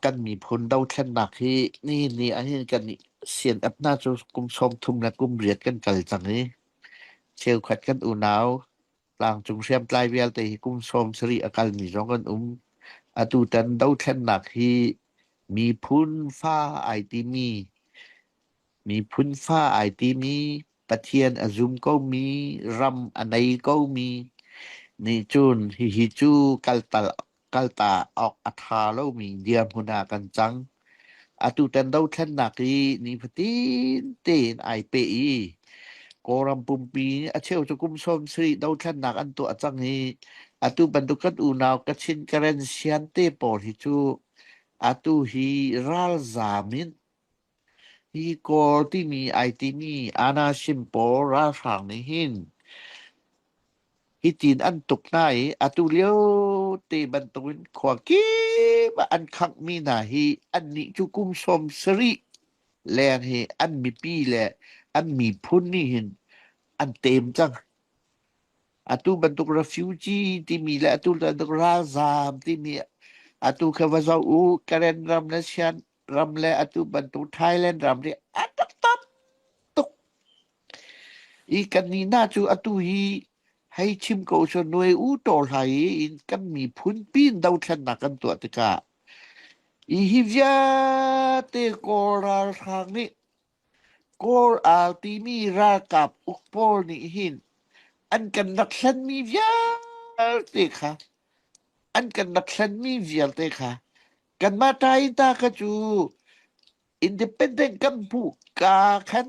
Kan miphun dothlennak hi nihin ni ahhin kan i sian-ap hna cu kum 30 le kum riat kan kal cang i cheukhat kan unau tlangcung hriamtlai vialte hi kum 70 a kalmi zong kan um. Atutan dothlennak hi miphun fa ai timi Miphun fa ai timi, Pathian a zum komi, ram a nei komi nih cun hihi cu kalta awk a ṭha lomi dirhmun ah kan cang. Atutan dothlennak hi nifatin tein ai peh i Kawlram pumpi a cheu cu kum 70 dothlennak an tuah cang i atu bantuk kan unau Kachin Karen Sian te pawl hi cu atu hi ralzaam in Hi Kawl timi ai timi Anasim pawl ralhrang nih hin hitin an tuk hna i atu lio te bantukin khua kip ah an khanghmi hna hi annih cu kum 70 leng hi an mipi le an miphun nih hin an tem cang. Atu bantuk refugee timi le atu bantuk ralzaam timi atu kha va zoh u Karen ram le Shan ram le atu bantuk Thailand ram nih an rak tam tuk. I kan nih hna cu atu hi hei chim ko seh nuai u taw hlai in kan miphun pin dothlennak kan tuah tikah i hi vialte Kawl ralhrang nih Kawl al timi ralkap uk pawl nih hin an kan rak hlenmi vialte kha an kan rak hlenmi vialte kha kanmah ṭaita kha cu independent kan hmuh ka khan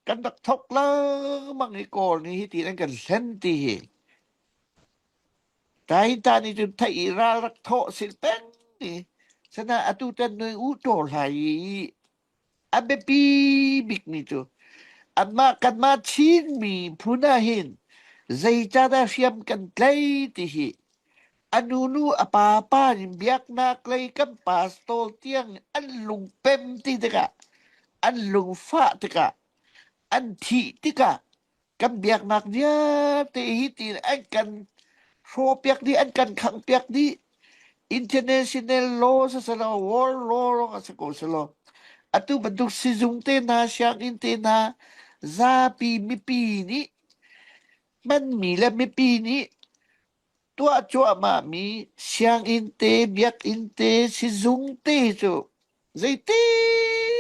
kan rak thok lengmang i Kawl nih hiti an kan hlen ti hi Taita nih cun theih i ral rak thawh sil peng i sana atu tan nui u ṭaw hlai i A biapi bikmi cu anmah kanmah Chinmi phun ah hin zeicahdah hriam kan tlai ti hi a nunu a papa in biaknak lei kan pastor tiang an lungpem ti tikah an lungfah tikah an thih tikah kan biaknak vialte hi tiin an kan hrawhpiak dih an kan khanghpiak dih international law siselaw world law lawng a si ko selaw atu bantuk sizung te hna sianginn te hna zapi mipi nih hmanmi le mipi nih tuah cuahmahmi sianginn te biakinn te sizung te cu zeiti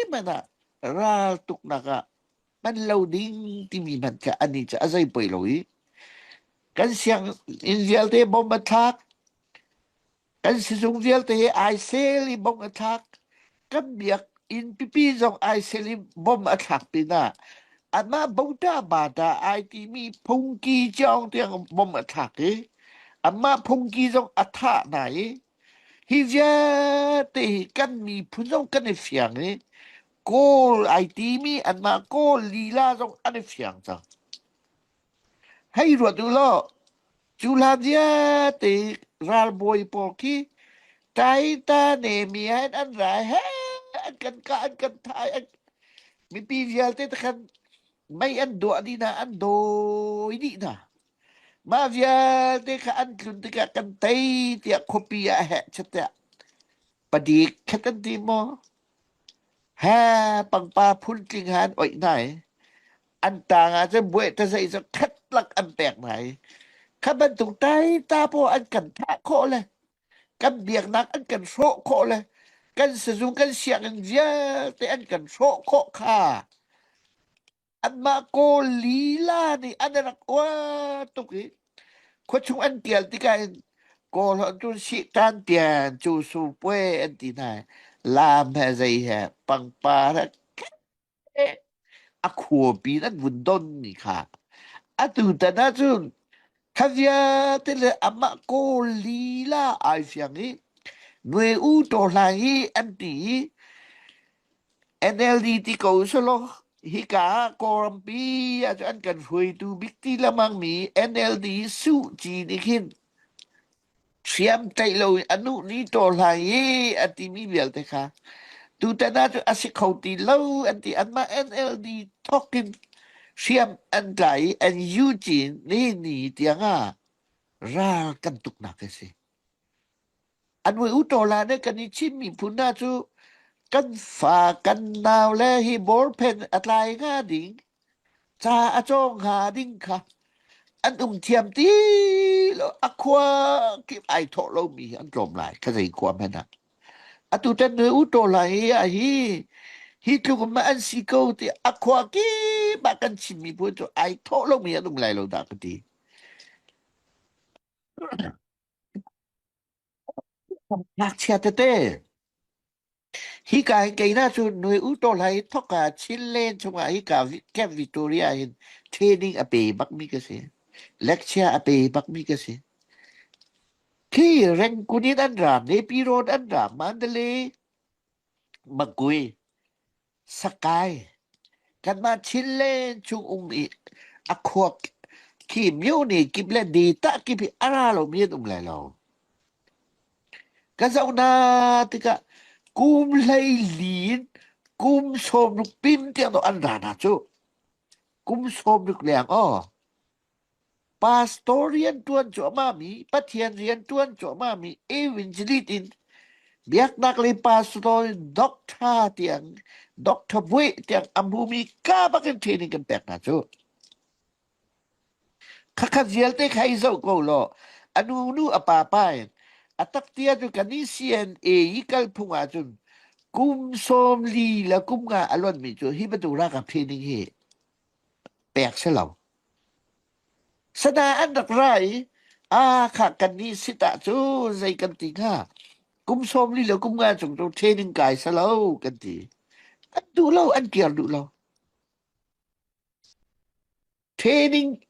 hmanh ah ral tuknak ah hman lo ding timi hmanh kha anih cu a zei poi lo i kan sianginn vialte bom a thlak kan sizung vialte hi ai sel i bom a thlak kan biakinn pipi zong ai sel i bom a thlak pinah anmah bota bata ai timi phungki ciong tiang bom a thlak i anmah phungki zong a thah hna i hi vialte hi kan miphun zong kan i fiang i Kawl ai timi anmah Kawl lila zong an i fiang cang. Hei ruat u law, cu hlan vialte ralbawi pawl khi Taita Nemi ah an ra he an kan kah an kan thai an mipi vialte te khan mei an duah dih hna an dawi dih hna. Mah vialte kha an tlun tikah kan tei tiah khuapi ah heh chat tiah padik khat an ti maw He pangpar phuntling he an oih hna i an tang ah cun buai tazei cu khat lak an pek hna i kha bantuk taita pawl an kan thah khawh le kan biaknak an kan hrawh khawh le kan sazung kan sianginn vialte an kan hrawh khawh kha Anmah Kawl lila nih an rak uar tuk i khuachung an tial tikah hin Kawl holh cun sihtan tian cu su pue an ti hna. Lam he zei he pangpar he a khuapi in an vun don ni kha. Atu tan ahcun kha vialte le amah Kawl lila ai fiang i Nwe U Taw Hlaing hi an ti i NLD ti ko selaw hika ah Kawlrampi ah an kan hruaitu bik ti lengmang mi NLD Suh Ci nih khin hriam tlaih lo in a nuh ni taw hlai i a timi vialte kha tutan ah cun a si kho ti lo an ti anmah NLD thawk in hriam an tlai i an UG nihin ni tiang ah ral kan tuknak a si. An mui u tawla ne kan i Chin miphun hna cu kan fa kan nau le hi bawlphen a tlai hnga ding ca a cawng hnga ding kha an um thiam ti lo a khua kip ai thawh lomi an tlawm lai kha zei khua hmanh ah atu tan nui u tawla hi a hi hi tluk ma an si ko ti a khua kip ah kan Chin miphun cu ai thawh lomi an um lai lo dah ka ti. Ngakchia tete hika hin kei na cu nui u to hlai thoka Chinland chungah hika Camp Victoria hin training a pe bakmi ka si. Lecture a pe bakmi ka si. Khi Rangoon in an ra, Nepi Road an ra, Mandalay, Magui, Sakai, kanmah Chinland chung um i a khua khi myo-ne kip le data kip hi a ra lomi an um lai lo. Ka zoh hna tikah kum 14 in kum 60 pin tiang dawh an ra hna cu. Kum 60 leng aw. Pastor rianṭuan cuahmahmi, Pathian rianṭuan cuahmahmi evangelist in biaknak lei pastor in doctor tiang doctor buih tiang a hmumi ka bakin training kan pek hna cu. Khakhat vialte kha i zoh ko law a nu nu a pa pa in a tak tia cu kan i CNA i kalphung ahcun kum 40 le kum nga a lonmi cu hi bantuk ralkap training hi pek si lo. Sana an rak ra i a kha kan nih sit ah cu zei kan ti hnga kum 40 le kum nga chung cu training kai sa lo kan ti. An duh lo an kir duh lo. Training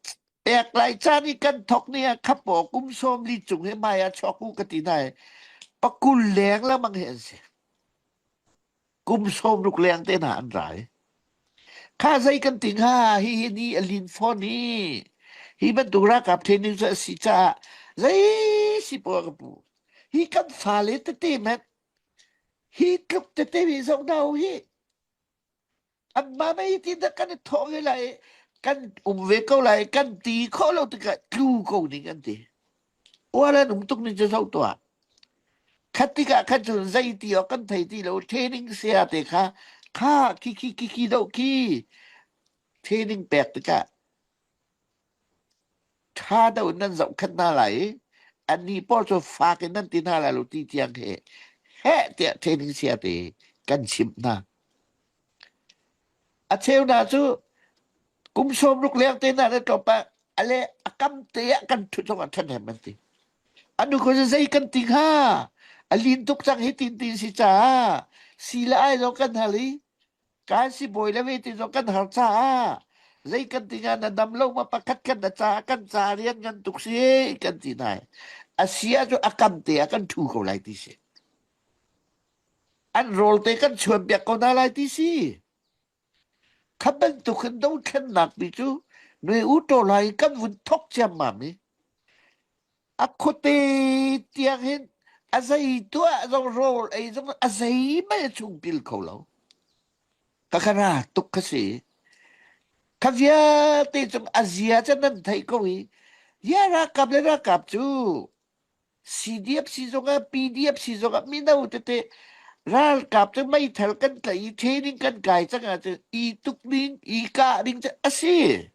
pek lai caan i kan thawk ni ah khapaw kum 40 cung hi hmai ah chuak u ka ti hna i pakul leng lengmang hi an si. Kum 60 leng te hna an ra i kha zei kan ti hnga hihi ni a lin fawn hi hi bantuk ralkap training cu a si caah zei si poah ka pu hi kan fale tete hmanh hi tluk tete hi zoh hna u hi Anmah mei ti dah kan i thawh ve lai i kan um ve ko lai i kan ti khawh lo tikah tlu ko ning an ti. Uar an um tuk ning cu zoh tuah. Khat tikah khan cun zei ti awk kan thei ti lo training saya te kha kha khi khi khi khi doh khi training pek tikah ṭha deuh in nan zohkhenh hna lai i annih pawl cu fak in nan ti hna lai lo ti tiang he heh tiah training sia te kan chimh hna. A cheu hna cu kum 60 leng te hna na tlawp ah a le a kam te ah kan ṭhut zong ah ṭhahnem an ti. Anu ko zei kan ti hnga? A lin tuk cang hi tin ti si caah si le ai zong kan hal i Kan sibawi le ve ti zong kan har caah zei kan ti hnga na dam lo ma pakhat kan na caah kan ca rian ngan tuk si kan ti nai. A si ah cu a kam te ah kan ṭhu ko lai ti si. An rawl te kan chuan piak ko hna lai ti si. Kha bantuk in dothlennak mi cu nui u ṭaw lai kan vun thok ciammam i a khuate tiang hin a zei tuah zong rawl ei zong a zei mei a chung pil kho lo. Ka ka ra tuk ka si. Kha vialte cung a zia cu nan theih ko i ya ralkap le ralkap cu CDF si zongah PDF si zongah mino tete ralkap cu meithal kan tlaih i training kan kai cang ahcun i tuk ding i kah ding cu a si.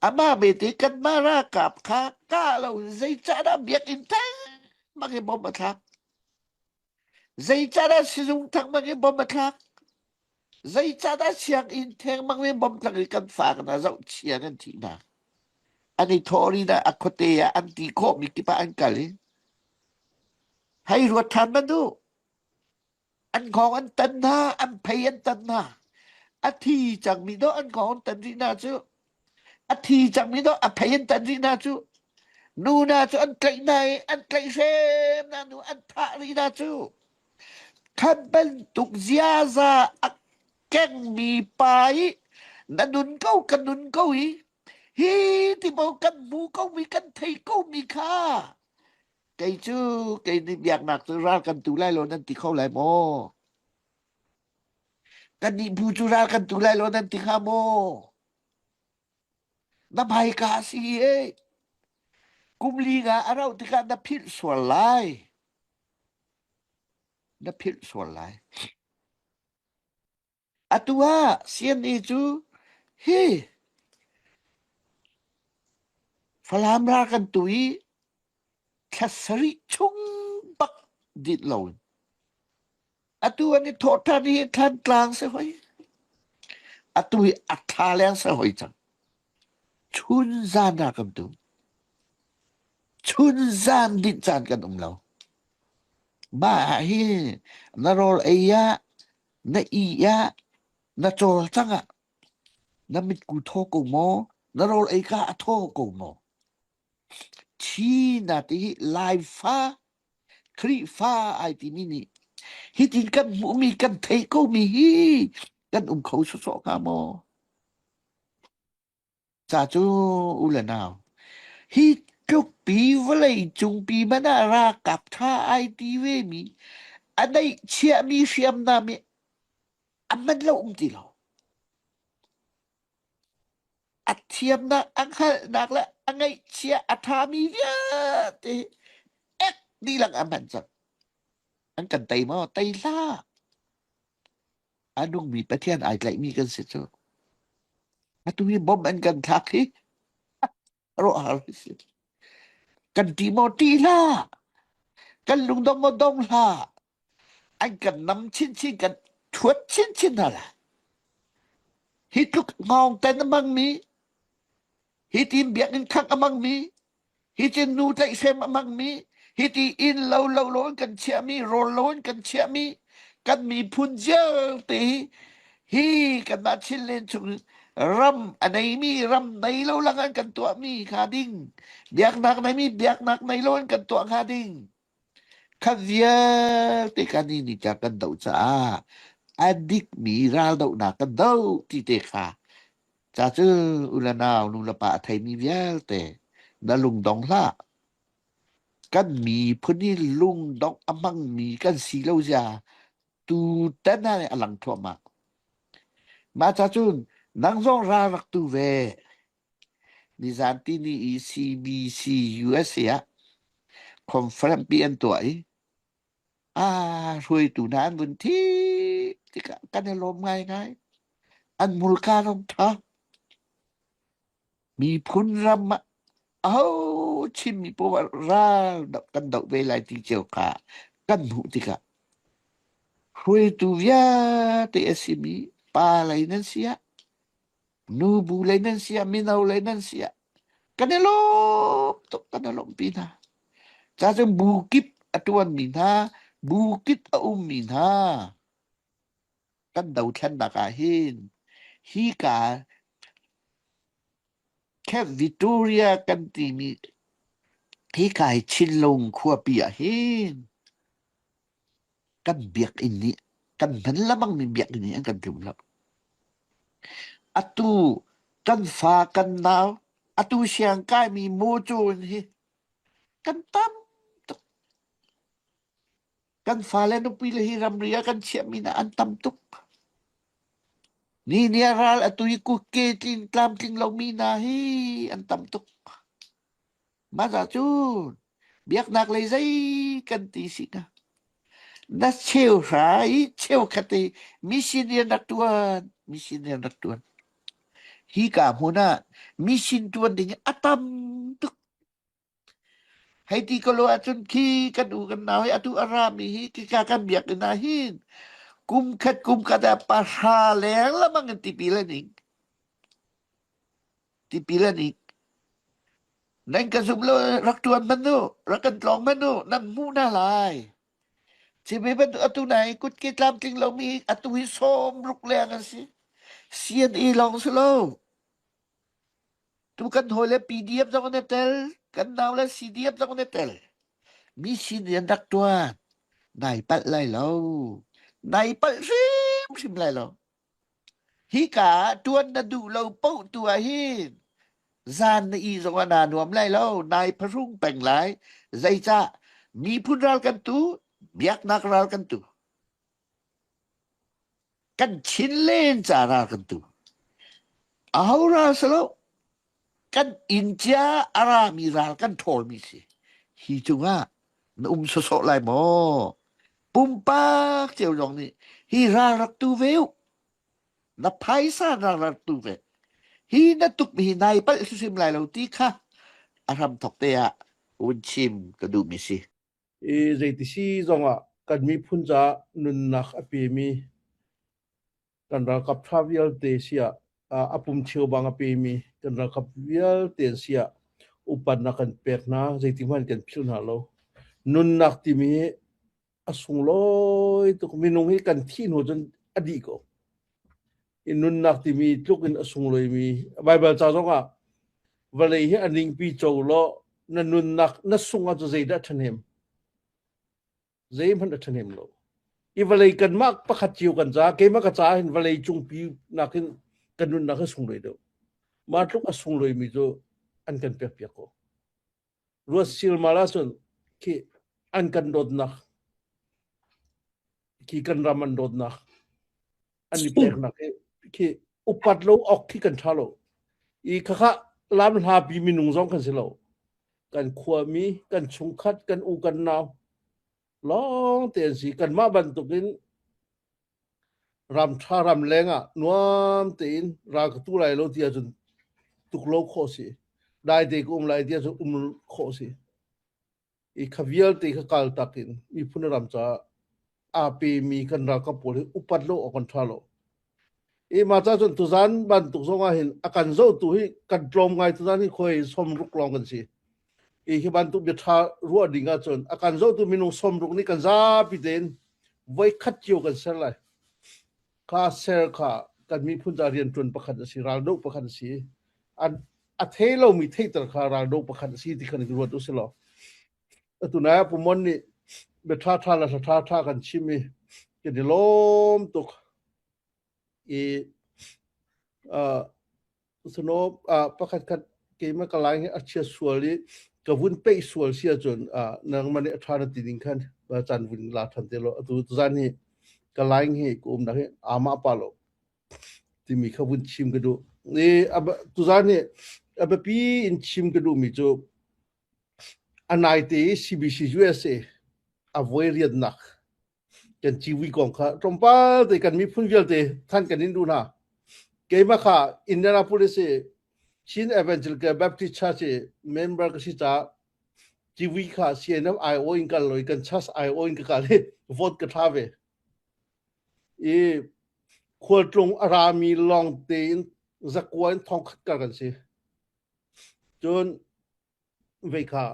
Amah bete kanmah ralkap kha kah lo in zeicahdah biakinn thengmang i bom a thlak? Zeicahdah sizung thengmang i bom a thlak? Zeicahdah sianginn thengmang i bom thlak i kan fa hna zohchia nan thih hna? An i thawh ri dah a khuate ah an ti khawhmi kip ah an kal i hei ruat ṭhan hmanh u. An hngawng an tan hna, an phei an tan hna. A thi cangmi dawh an hngawng an tan rih hna cu. A thi cangmi dawh a phei an tan rih hna cu. Nu hna cu an tlaih hna i an tlaihhrem hna nu an thah rih hna cu. Kha bantuk ziaza a kengmi pa i na nun ko ka nun ko i hi ti bo kan hmu ko mi kan thei ko mi kha Kei cu kei nih biaknak cu ral kan tu lai lo nan ti kho lai maw? Kannih bu cu ral kan tu lai lo nan ti hnga maw? Na hmaika si e. Kum li nga a rauh tikah na philh sual lai. Na philh sual lai. Atu ah CNA cu hi Falam ral kan tu i thla sarih chung bak dit lo in atu an i thawh ṭhan hi Thantlang si hoi. Atu hi a thla leng si hoi cang. Chun zan ah kan tu. Chun zan dinh caan kan um lo. Mah ah hin na rawl ei ah, na ih ah, na cawlcang ah na mitku thaw ko maw? Na rawl ei ka a thaw ko maw? Thi na ti hi Laifa Khrihfa ai timi nih hitin kan hmuhmi kan theih komi hi kan um kho sawsawh hnga maw? Ca cu u le nau, hi tluk pi vawlei cungpi hmanh ah ralkap ṭha ai ti vemi a neih chiahmi hriamnam hi a man lo um ti lo. A thiamnak, a hngalhnak le a ngeihchiah a ṭhami vialte hi ek dihlak a hman cang. An kan tei maw? Tei hlah. A nungmi Pathian ai tlaihmi kan si cu. Atu hi bom an kan thlak hi ruahhar si. Kan ṭih maw ṭih hlah. Kan lungdong maw dong hlah. An kan nam chinchin kan ṭhuat chinchin hna lai. Hi tluk ngawng ten a hmangmi, hi tin biakinn khangh a hmangmi, hi tin nu tlaihhrem a hmangmi, hi ti inn lo lo lo in kan chiahmi, rawl lo in kan chiahmi, kan miphun vialte hi hi kanmah Chinland chung ram a neimi ram nei lo lang an kan tuahmi kha ding biaknak neimi biaknak nei lo in kan tuah hnga ding kha vialte kan ni ni ca kan doh caah a dikmi raldohnak kan doh ti te kha Ca cu u le nau nu le pa a theimi vialte na lungdong hlah. Kan miphun hi lungdongh a hmangmi kan si lo zia tutan ah a lang thluahmah. Mah ca cun nang zong ral rak tu ve. Nizan tini i CBC USA ah conference pi an tuah i ah hruaitu hna an vun thih tikah kan i lawm ngaingai. An hmurka zong ṭha. Miphun ram ah aho Chinmi poah ral kan doh ve lai ti cio kha kan hmuh tikah hruaitu vialte a simi pa lei nan si ah nubu lei nan si ah mino lei nan si ah kan i lawm tuk kan i lawmhpi hna. Ca cun bu kip a ṭuanmi hna, bu kip a ummi hna kan dothlennak ah hin hika Camp Victoria kan timi hika hi Chinlung khuapi ah hin kan biakinn nih kan hman lengmangmi biakinn nih an kan tlum lo. Atu kan fa kan nau atu siang kaimi mawcun hi kan tam tuk. Kan fale nupi le hi ramri ah kan chiahmi hna an tam tuk. Ni ni ah ral atu hi kukke tling tlamtling lomi hna hi an tam tuk. Mah cu biaknak lei zei kan ti si hnga. Na cheu hra i cheukhat i mission rian rak ṭuan, mission rian rak ṭuan. Hi ka hmun ah mission ṭuan ding a tam tuk. Hei ti ko lo ahcun khi kan u kan nau hi atu a rami hi khika kan biakinn ah hin kum khat kum khat ah pahra leng lamang in tipil an ing. Tipil an ing. Nan ka zum lo rak ṭuan hmanh u, rak kan tlawng hmanh u, nan hmuh hna lai. Cimi bantuk atu nai kutke tlamtling lomi atu hi sawm ruk leng an si. CNA lawng si lo. Tu kan hawile PDF zong an i tel, kan nau le CDF zong an i tel. Mi sin in an rak ṭuan. Nai palh lai lo. Nai palh hrimhrim lai lo. Hika ah ṭuan na duh lo paoh tu ah hin zan na ih zong ah naa nuam lai lo. Nai phahrung peng lai. Zeicah? Miphun ral kan tu, biaknak ral kan tu. Kan thinlen ca ral kan tu. Aho ral si lo. Kan inn cia a rami ral kan ṭhawlmi si. Hi cungah na um sawsawh lai maw? Pumpak cio zong nih hi ral rak tu ve u. Na phaisa ral rak tu ve. Hi na tukmi hi nai palh hrimhrim lai lo ti kha a hramthok te ah vun chim ka duhmi si. I zeiti si zongah kan miphun caah nunnak a pemi kan ralkap ṭha vialte siah a pum cheubang a pemi kan ralkap vialte an siah upatnak kan pek hna zeiti hmanh kan philh hna lo. Nunnak timi hi a sunglawi tuk minung hi kan thih hnu cun a dih ko. I nunnak timi tluk in a sunglawimi Baibal ca zongah vawlei hi a ningpi co law na nunnak na sung ahcun zeidah ṭhahnem? Zeihmanh a ṭhahnem lo. I vawlei kanmah pakhat cio kan ca keimah ka caah hin vawlei cungpi nakin kan nunnak hi sunglawi deuh. Mah tluk a sunglawimi cu an kan pekpiak ko. Ruat silmal ahcun khi an kan dawtnak khi kan ram an dawtnak an i peknak hi khi upat lo awk khi kan ṭha lo. I khakha lam hlapi minung zong kan si lo. Kan khuami, kan chungkhat, kan u kan nau lawng te an si. Kanmah bantukin ram ṭha ram leng ah nuam tein ral ka tu lai lo ti ahcun tuk lo khawh si. Dai te ka um lai ti ahcun um khawh si. I kha vialte kha kaltak in miphun ram caah aa pemi kan ralkap pawl hi upat lo awk an ṭha lo. I mah ca cun tuzan bantuk zong ah hin a kan zohtu hi kan tlawm ngai tuzan hi khoi 60 lawng kan si. I hi bantuk bia ṭha ruah ding ahcun a kan zohtu minung 60 nih kan zapi tein voi khat cio kan ser lai. Kha ser kha kan miphun ca rianṭuan pakhat a si, raldoh pakhat a si. An a thei lomi theihter kha raldoh pakhat a si ti khan ruat u si law. Atu nai ah Pumon nih bia ṭhaṭha le hla ṭhaṭha kan chim i kan i lawm tuk. I uh, Sano pakhat khat keimah ka lai hi a chia sual i ka vun peih sual si ahcun nangmah nih a ṭha na ti ding khan caan vun la ṭhan te law atu tuzan hi ka line hi ka umnak hi amah pa lo timi kha vun chim ka duh. I tuzan hi a biapi in chim ka duhmi cu a naite i CBC USA a voi riannak kan civui kong kha tlawmpal te kan miphun vialte than kan in duh hna. Keimah kha Indianapolis i Chin Evangelical Baptist Church i member ka si caah civui kha CNF IO in kal lo i kan church IO in ka kal i vote ka thla ve. I khualtlung a rami lawng tein zakua in thongkhat kar kan si. Cun vei kha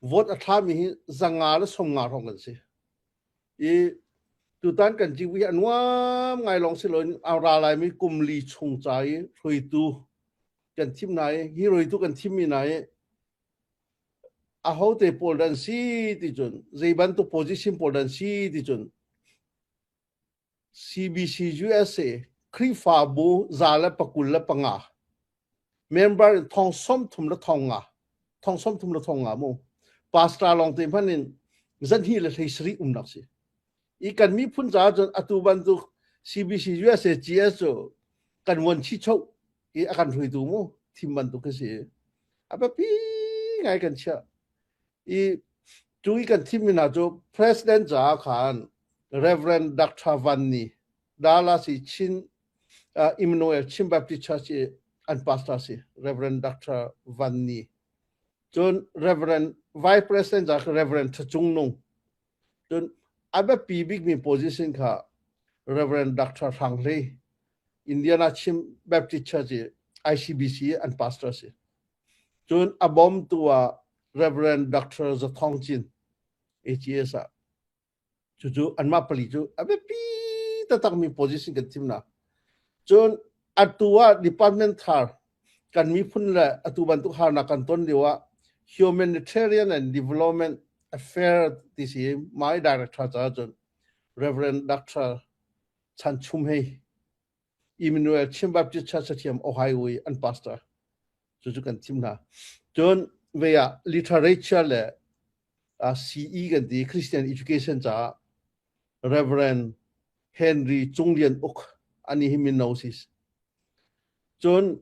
vote a thlami hi 500 le 50 hrawng kan si. I tutan kan civui hi a nuam ngai lawng si loin a ra laimi kum li chung ca i hruaitu kan thim hna i hi hruaitu kan thimmi hna hi ahote pawl dan si ti cun zei bantuk position pawl dan si ti cun CBC USA Khrihfabu 125 member in thong 35 thong 35 mu pastor lawng te hmanh in zanhi le hlei sarih umnak si i kan miphun caah cun atu bantuk CBC USA GS cu kan vuan chi cho i a kan hruaitu mu thim bantuk khi si a biapi ngai kan chiah i tu i kan thimmi hna cu president caah khan Reverend Dr. Van Ni Dallas i Chin uh, Emmanuel Chin Baptist Church i an pastor si Reverend Dr. Van Ni cun Reverend Vice President ca Reverend Tha Cung Nung cun a biapi bikmi position kha Reverend Dr. Hrang Hlei Indiana Chin Baptist Church i ICBC an pastor si Cun a bawmtu ah Reverend Dr. Za Thawng Cin AGS ah cucu anmah pali cu a biapi taktakmi position kan thim hna. Cun atu ah department thar kan miphun le atu bantuk harnak kan ton lio ah humanitarian and development affair ti si my director caah cun Reverend Dr. Chan Chum Hei Emmanuel Chin Baptist Church Sathiam Ohio i an pastor cucu kan thim hna. Cun ve ah literature le uh, CE kan ti Christian Education caah Reverend Henry Cung Lian Uk ani hi mino si. Cun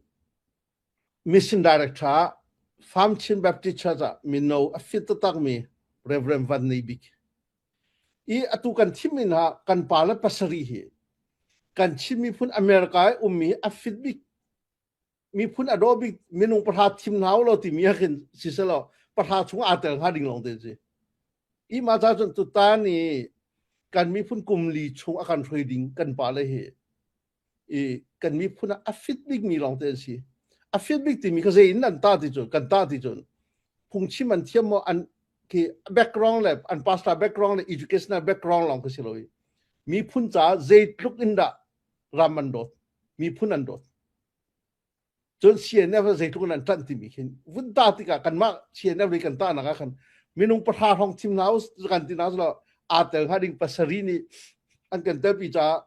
mission director Farm Chin Baptist Church ah mino a fit taktak mi Reverend Van Nei Bik. I atu kan thim in ha kan pa le pasarih hi kan Chin miphun America i ummi a fit bik miphun a daw bik minung pahra thim hna u law timi ah khin siselaw pahra chung aa tel hnga ding lawng te si. I ma ca cun tutan i kan miphun kum li chung a kan hruai ding kan pa le hi i kan miphun ah a fit bik mi lawng te an si. A fit bik timi kha zei in an ta ti cun kan ta ti cun phungchim an thiam maw an khi background le an pastor background le educational background lawng khi si lo i miphun caah zeitluk in dah ram an dawt miphun an dawt cun CNF zeitluk in an ṭanh timi khin vun ta tikah kanmah CNF lei kan tahnak ah khan minung pahra hrawng thim hna u kan ti hna lo aa tel hnga ding pasarih nih an kan telpi caah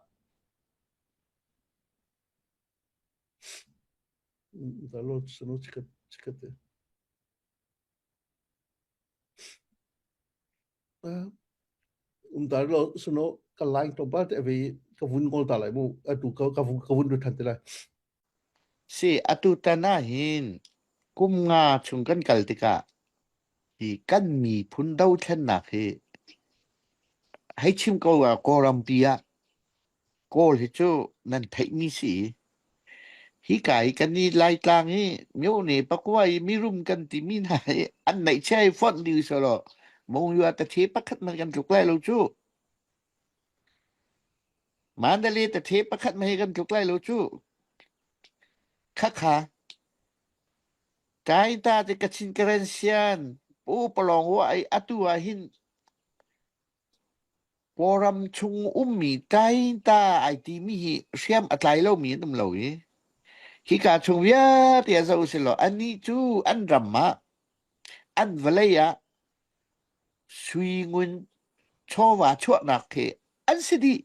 Um ta lo suno ka line to ba te ve ka vun ngol ta lai mu atu ka ka ka vun ru than te lai. Si atu tan ah hin kum nga chung kan kal tikah hi kan miphun dothlennak hi hei chim ko ah Kawlrampi ah Kawl hi cu nan theihmi si. Hika i kan i Laitlang i myone pakua i mirum kan timi hna hi an neihchia i fonh dih selaw Mongyua tathe pakhat hmanh kan tluk lai lo cu. Mandalay tathe pakhat hmanh hi kan tluk lai lo cu. Khakha Kaita te Kachin Karen Sian Pu Palong wa i atu ah hin Kawlram chung ummi tainta ai timi hi hriam a tlai lomi an um lo i hika chung vialte ah zoh usilaw annih cu an ram ah an vawlei ah sui ngun chawva chuahnak khi an si dih.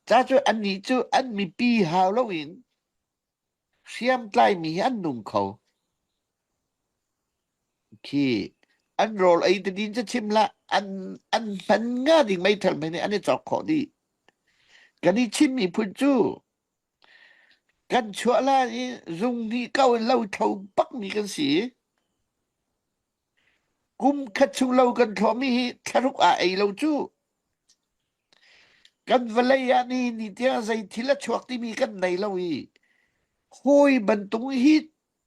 Ca cu annih cu an mipi hau loin hriamtlaimi hi an nung kho. Khi an rawl ei te din cu chim hlah an an hman nga ding meithal mei nih an i cawk khawh dih. Kan i Chin miphun cu kan chuah lai i zung hnih ko in lo thlo bakmi kan si. Kum khat chung lo kan thlawhmi hi thlaruk ah ei lo cu. Kan vawlei ah ni ni tiang zei thil a chuak timi kan nei lo i hawi bantung hi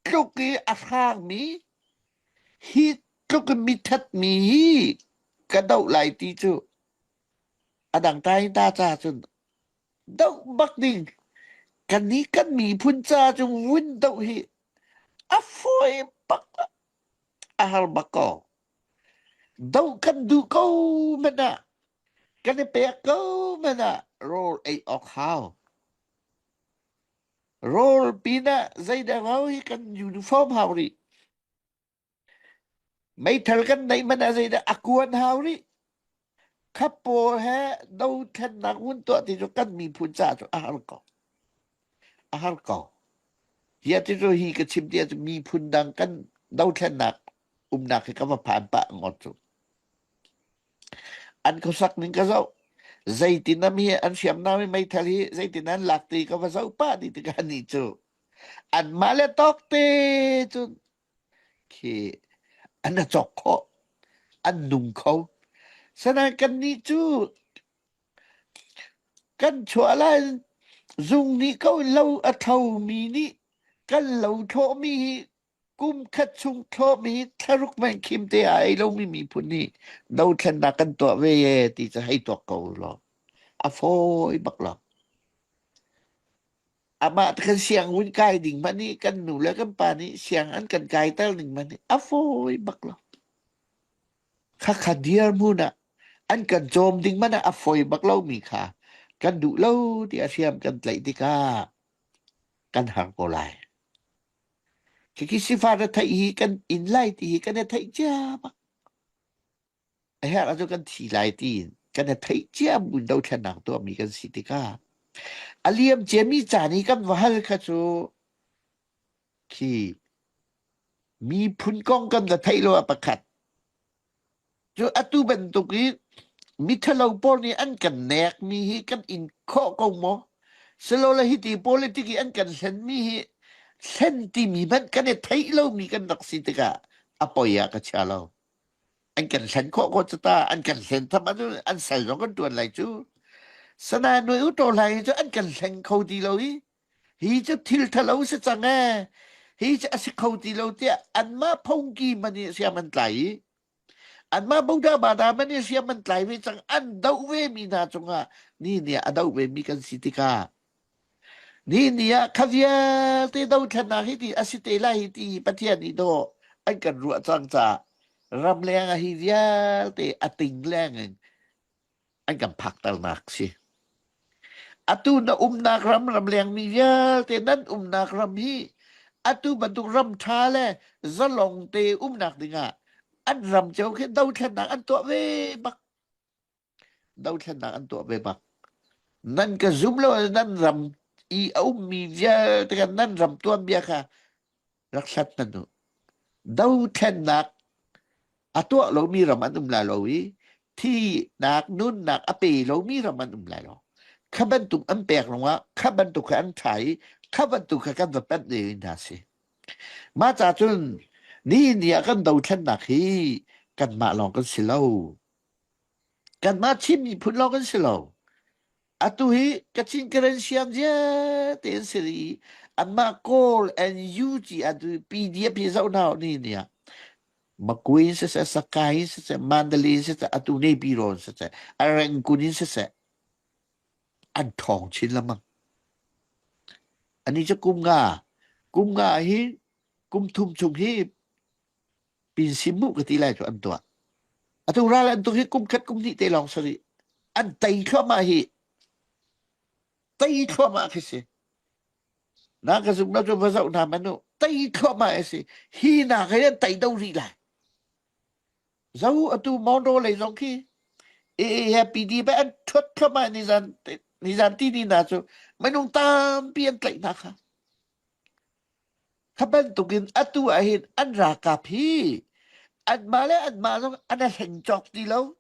tluk i a hrangmi hi tluk i mithatmi hi ka doh lai ti cu a dang ta ta ca cun doh bak ding kan nih kan miphun ca cu vun doh hi a fawi bak a har bak ko doh kan duh ko hmanh ah kan i pek ko hmanh ah rawl ei awk hau Rawl pinah zeidah hau hi kan uniform hau rih. Meithal kan neih hmanh ah zeidah a kuan hau rih. Khap pawl he dothlennak hun tuah ti cu kan miphun caah cu a har ko. A har ko. Hi ti cu hi ka chim ti cu miphun dang kan dothlennak umnak hi ka va phan pah ngawt cu. An khuasak ning ka zoh. Zeitin am hi an hriamnam i meithal hi zeitin an lak ti ka va zoh pah dih tikah ni cu anmah le tawk te cun khi an a cawk khawh an nung kho sanain kannih cu kan chuah lai zung nih ko lo a thomi nih kan lo thlawhmi hi Kum khat chung thlawhmi thlaruk men khim te ah ei lomi miphun nih dothlennak kan tuah ve ye ti cu hei tuak ko law a fawi bak lo. Amah te kan sianginn kai ding hmanh nih kan nu le kan pa nih siang an kan kaiter ning hmanh nih a fawi bak lo. Khakha dirhmun ah an kan cawm ding hmanh ah a fawi bak lomi kha kan duh lo ti a hriam kan tlaih tikah kan har ko lai. Khikhi sifah na theih hi kan inn lai ti hi kan i theih cia bak. A herh ahcun kan thi lai tiin kan i theih cia buin dothlennak tuahmi kan si tikah a liam ciami caan i kan va hal kha cu khi miphun kong kan va theih lo ah pakhat Cu atu bantuk i mithalo pawl nih an kan nekmi hi kan in khawh ko maw? Silole hiti politic i an kan hlenmi hi hlen timi hmanh kan i theih lomi kan rak si tikah a poi ah ka chia lo. An kan hlen khawh ko cu ta. An kan hlen tham ahcun an sal zong kan ṭuan lai cu. Sana nuai u to hlai hi cu an kan hleng kho ti lo i hi cu thil ṭhalo si cang ee. Hi cu a si kho ti lo tiah anmah phungki man i siam an tlai i anmah Buddha bada man i siam an tlai ve cang an doh ve mi hna cungah ni ni ah a doh ve mi kan si tikah Ni ni ah kha vialte dothlennak hi ti a si te lai hi ti Pathian nih dawh an kan ruah cang caah ramleng ah hi vialte a ting leng in an kan phakternak si. Atu na umnak ram ramleng mi vialte nan umnak ram hi atu bantuk ram ṭha le zalong te umnak dingah an ram cio khi dothlennak an tuah ve bak. Dothlennak an tuah ve bak. Nan ka zum lo nan ram i a ummi vialte kha nan ram tuanbia kha rak hlat hna u. Dothlennak a tuah lomi ram an um lai lo i thihnak nunnak a pe lomi ram an um lai lo. Kha bantuk an pek lawngah kha bantuk kha an ṭha i kha bantuk kha kan va panh ve hna si. Mah ca cun nihin ni ah kan dothlennak hi kanmah lawng kan si lo. Kanmah Chin miphun lawng kan si lo. Atu hi Kachin Karen Siam vialte an si rih i anmah Kawl NUG atu PDF hi zoh hna u ni ni ah Makui in siseh, Sakai in siseh, Mandalay in siseh, atu Naypyidaw in siseh, Rangoon in siseh, an ṭhawng chin lengmang. Ani cu kum nga, kum nga hi kum thum chung hi pinsimu ka ti lai cu an tuah. Atu ral an tuk hi kum khat kum hnih te lawng si rih. An tei thluahmah hi. Tei thluahmah khi si. Na ka zum lo cu va zoh hna manu. Tei thluahmah a si. Hi nak hi an tei do rih lai. Zo atu Mondo lei zong khi AA he PD be an thuat thluahmah nizan nizan ti ni na cu minung tampi an tlaih hna kha. Kha bantukin atu ah hin an ralkap hi anmah le anmah zong an i hleng cawk ti lo.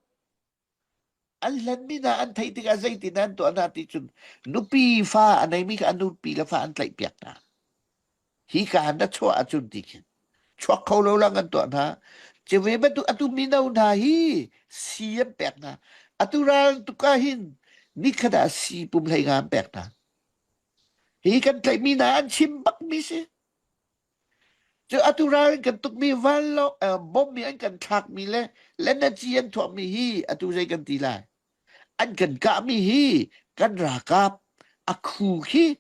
An hlenmi hna an theih tikah zeitin an tuah hna ti cun nupi fa a neimi kha an nupi le fa an tlaihpiak hna. Hi ka han na chuah ahcun ti khin chuak kho lo lang an tuah hna. Cuve bantuk atu mino hna hi sii an pek hna. Atu ral tuk ah hin nikhat ah sii pum hlei nga an pek hna. Hi kan tlaihmi hna an chim bakmi si. Cu atu ral in kan tukmi vanlawng uh, bomb mi an kan thlakmi le lenaci an thuahmi hi atu zei kan ti lai. An kan kahmi hi kan ralkap a khu khi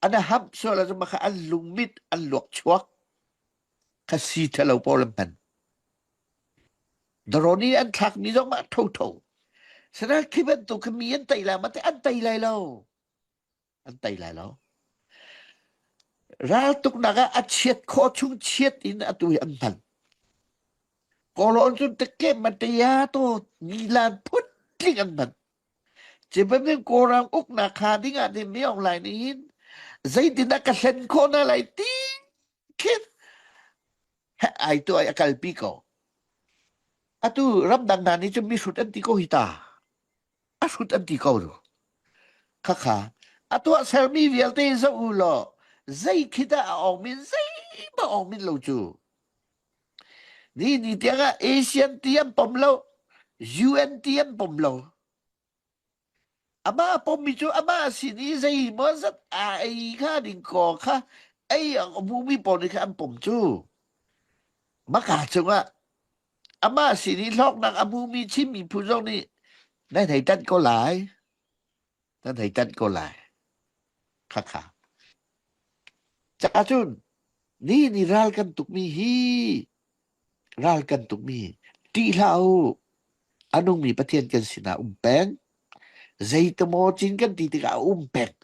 an a hamp sual ahcun mah kha an lungmit an luak chuak kha si thalo pawl an hman. Drone i an thlakmi zong mah thotho. Sanain khi bantuk khi mi an tei lai ma te an tei lai lo. An tei lai lo. Raltuknak ah a chiat khawh chung chiat in atu hi an hman. Kawlawn cun teke matea to ngilan phut tling an hman. Cibamin Kawlram uknak kha ding ah nih Myaung Lai nih hin zeitindah ka hlen khawh na lai ti khin he ai tu ai a kalpi ko. Atu ramdang hna nih cun mihrut an ti ko hi ta. A hrut an ti ko ru. Khakha a tuah sermi vialte zoh u law zei khi dah a ong min zeihmah ong min lo cu. Ni ni tiang ah Asian ti an pom lo, UN ti an pom lo. Amah pommi cu amah sin i zeimaw zat aa ei kha ding kaw kha ei a hmumi pawl nih khan an pom cu. Maka cungah amah sin i hlawknak a hmumi Chin miphun zong nih nan hei tanh ko lai. Nan hei tanh ko lai. Khakha. Cacun ni ni ral kan tukmi hi ral kan tukmi ṭih hlah u. A nungmi Pathian kan sinah um peng. Zeitemaw cin kan ti tikah a um peng.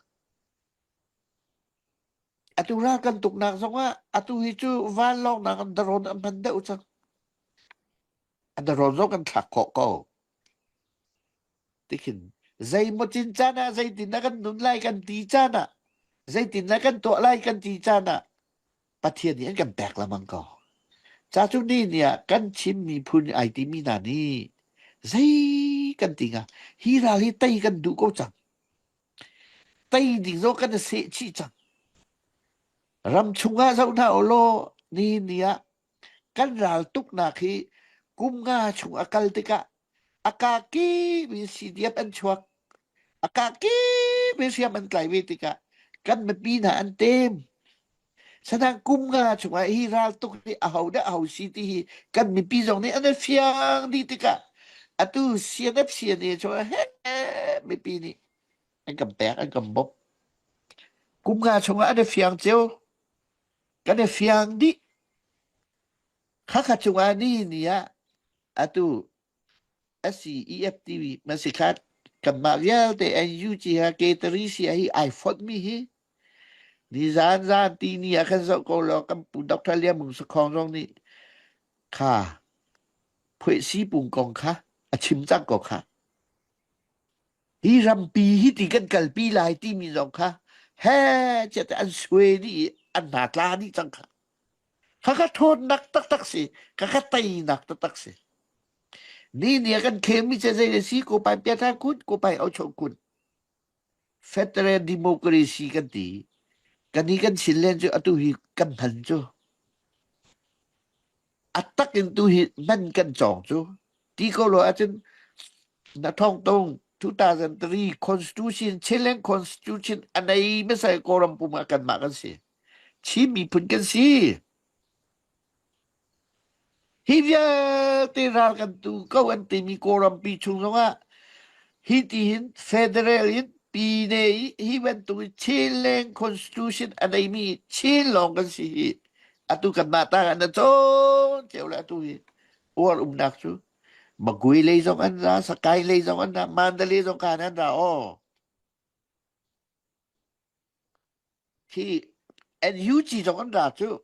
Atu ral kan tuknak zongah atu hi cu vanlawng nak in drone an hman deuh cang. A drone zong kan thlak khawh ko. Tikhin zeimaw cin caan ah zeitin dah kan nun lai kan ti caan ah zeitin dah kan tuah lai kan ti caan ah Pathian nih an kan pek lengmang ko. Ca cu ni ni ah kan Chin miphun ai timi hna nih zei kan ti hnga hi ral hi tei kan duh ko cang. Tei ding zong kan i seh chih cang. Ram chungah zoh hna u law nihin ni ah kan ral tuknak hi Kum nga chung a kal tikah a kaa kip in CDF an chuak. A kaa kip in hriam an tlai ve tikah kan mipi hna an tem. Sanang kum nga chungah hi raltuk hi aho dah aho si ti hi kan mipi zong nih an i fiang dih tikah atu CNF CNA chungah he mipi nih an kan pek an kan bawmh. Kum nga chungah an i fiang cio. Kan i fiang dih. Khakha cungah ni ni ah atu SCEFTV masikhat kanmah vialte NUG ha K3 si hi ai fonh mi hi nizan zan ti ni ah khan zoh ko law kan pu Dr. Lian Mung Sakhong zong nih kha phuaisi pung kong kha a chim cang ko kha. Hi rampi hi ti kan kalpi lai timi zong kha he chiat an suai dih i an hna tla dih cang kha. Khakha ṭhawnnak taktak si. Khakha teinak taktak si. Ni ni a kan khelmi cu zei si ko pai piatha kun ko pai aucho kun. Federal Democracy kan ti. Kan hi kan Chinland cu atu hi kan hman cu. A tak in tu hi hman kan cawng cu. Ti ko lo ahcun na thong tung 2003 Constitution Chinland Constitution a nei hmasa Kawlram pum ah kanmah kan si. Chin miphun kan si. Hi vialte ral kan tu ko an timi Kawlrampi chung zongah hi ti hin federal in pine i hi bantuk in Chinland Constitution a neimi Chin lawng kan si hi. Atu kanmah tang ah na cawn cio le atu hi uar umnak cu Magui lei zong an ra, Sakai lei zong an ra, Mandalay zong khan an ra aw. Hi NUG zong an ra cu.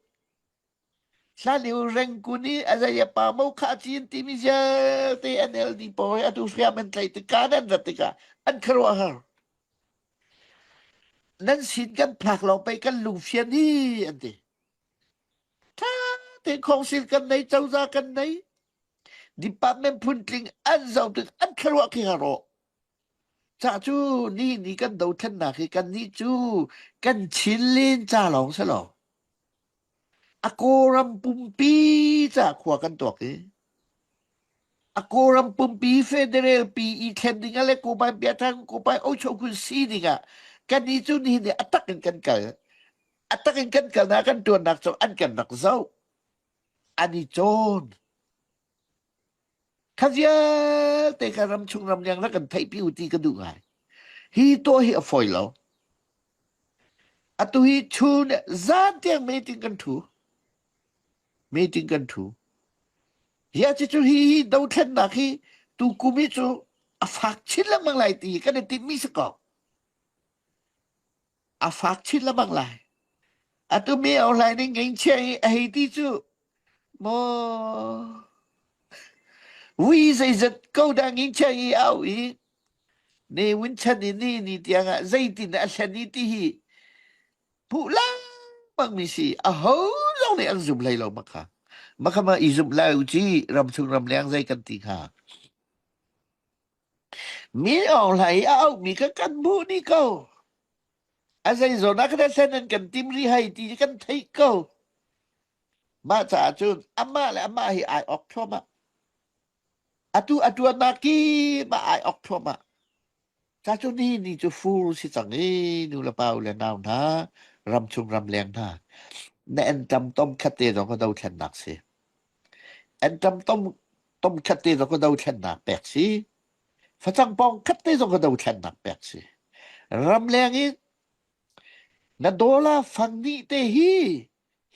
Hlan i Rangoon i a zei a pa mo kha cin timi vialte NLD pawl hi atu hriam an tlaih tikah nan rat tikah an khuaruahhar. Nan sin kan phak lawng pei kan lungfian hi an ti. Tha te council kan nei, cozah kan nei, department phuntling an zoh tik an khuaruah khi haro. Ca cu ni ni kan dothlennak hi kannih cu kan Chinlin ca lawng si lo. A Kawlram pumpi ca khua kan tuak i a Kawlram pumpi federal pi i thlen ding ah le Kawpai Biathang Kawpai Ochokun si ding ah kannih cu nihin ni a tak in kan kal. A tak in kan kalnak kan tuannak cu an kan rak zoh. An i cawn. Kha vialte kha ramchung ramleng rak kan theihpi u ti ka duh ngai. Hi tuah hi a fawi lo. Atu hi chun zan tiang meeting kan thu. Meeting kan thu. Hi a cu hi hi dothlennak hi tu kum hi cu a fak chin lengmang lai ti kan i timmi si ko. A fak chin lengmang lai. Atu mi online in ngengchia i a hei ti cu maw Vui zeizat ko dah ngingchia i au i Ne Win chan i ni ni tiang ah zeitin a hlen i ti hi puh lengmang mi si aho zong nih an zum hlei lo makha makha ma i zumh lai u ci ramchung ramleng zei kan ti hnga mi Aung Hlaing i a auh mi kha kan hmuh dih ko a zei zawn ah kan hlen an kan tim rih hai ti kan theih ko Mah caah cun amah le amah hi ai awk thluahmah. Atu a ṭuannak kip ah ai awk thluahmah. Ca cu ni ni cu fur si cang i nu le pa u le nau hna, ramchung ramleng hna, na entam tom khat te zong ka dothlennak si. Entam tom tom khat te zong ka dothlennak pek si. Facang pong khat te zong ka dothlennak pek si. Ramleng i na dollar fang nih te hi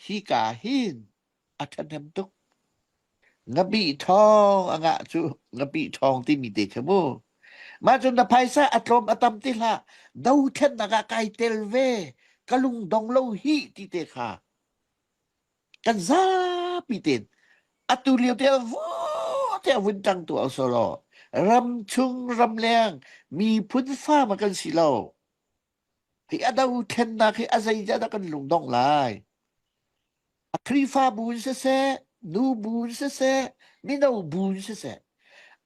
Hika hin a ṭhahnem tuk. Ngapih ṭhawng a ngah cu ngapih ṭhawng timi te kha mu. Mah cun na phaisa a tlawm a tam ti hlah. Dothlennak ah kai tel ve. Ka lung dong lo hih ti te kha. Kan zapi tein atu lio te vu te vun ṭang tu solo ram chung ramleng miphun fa ma kan si lo. Hi a dothlennak hi a zeizah dah kan lungdongh lai? A Khrihfabu in siseh, nubu in siseh, mino bu in siseh,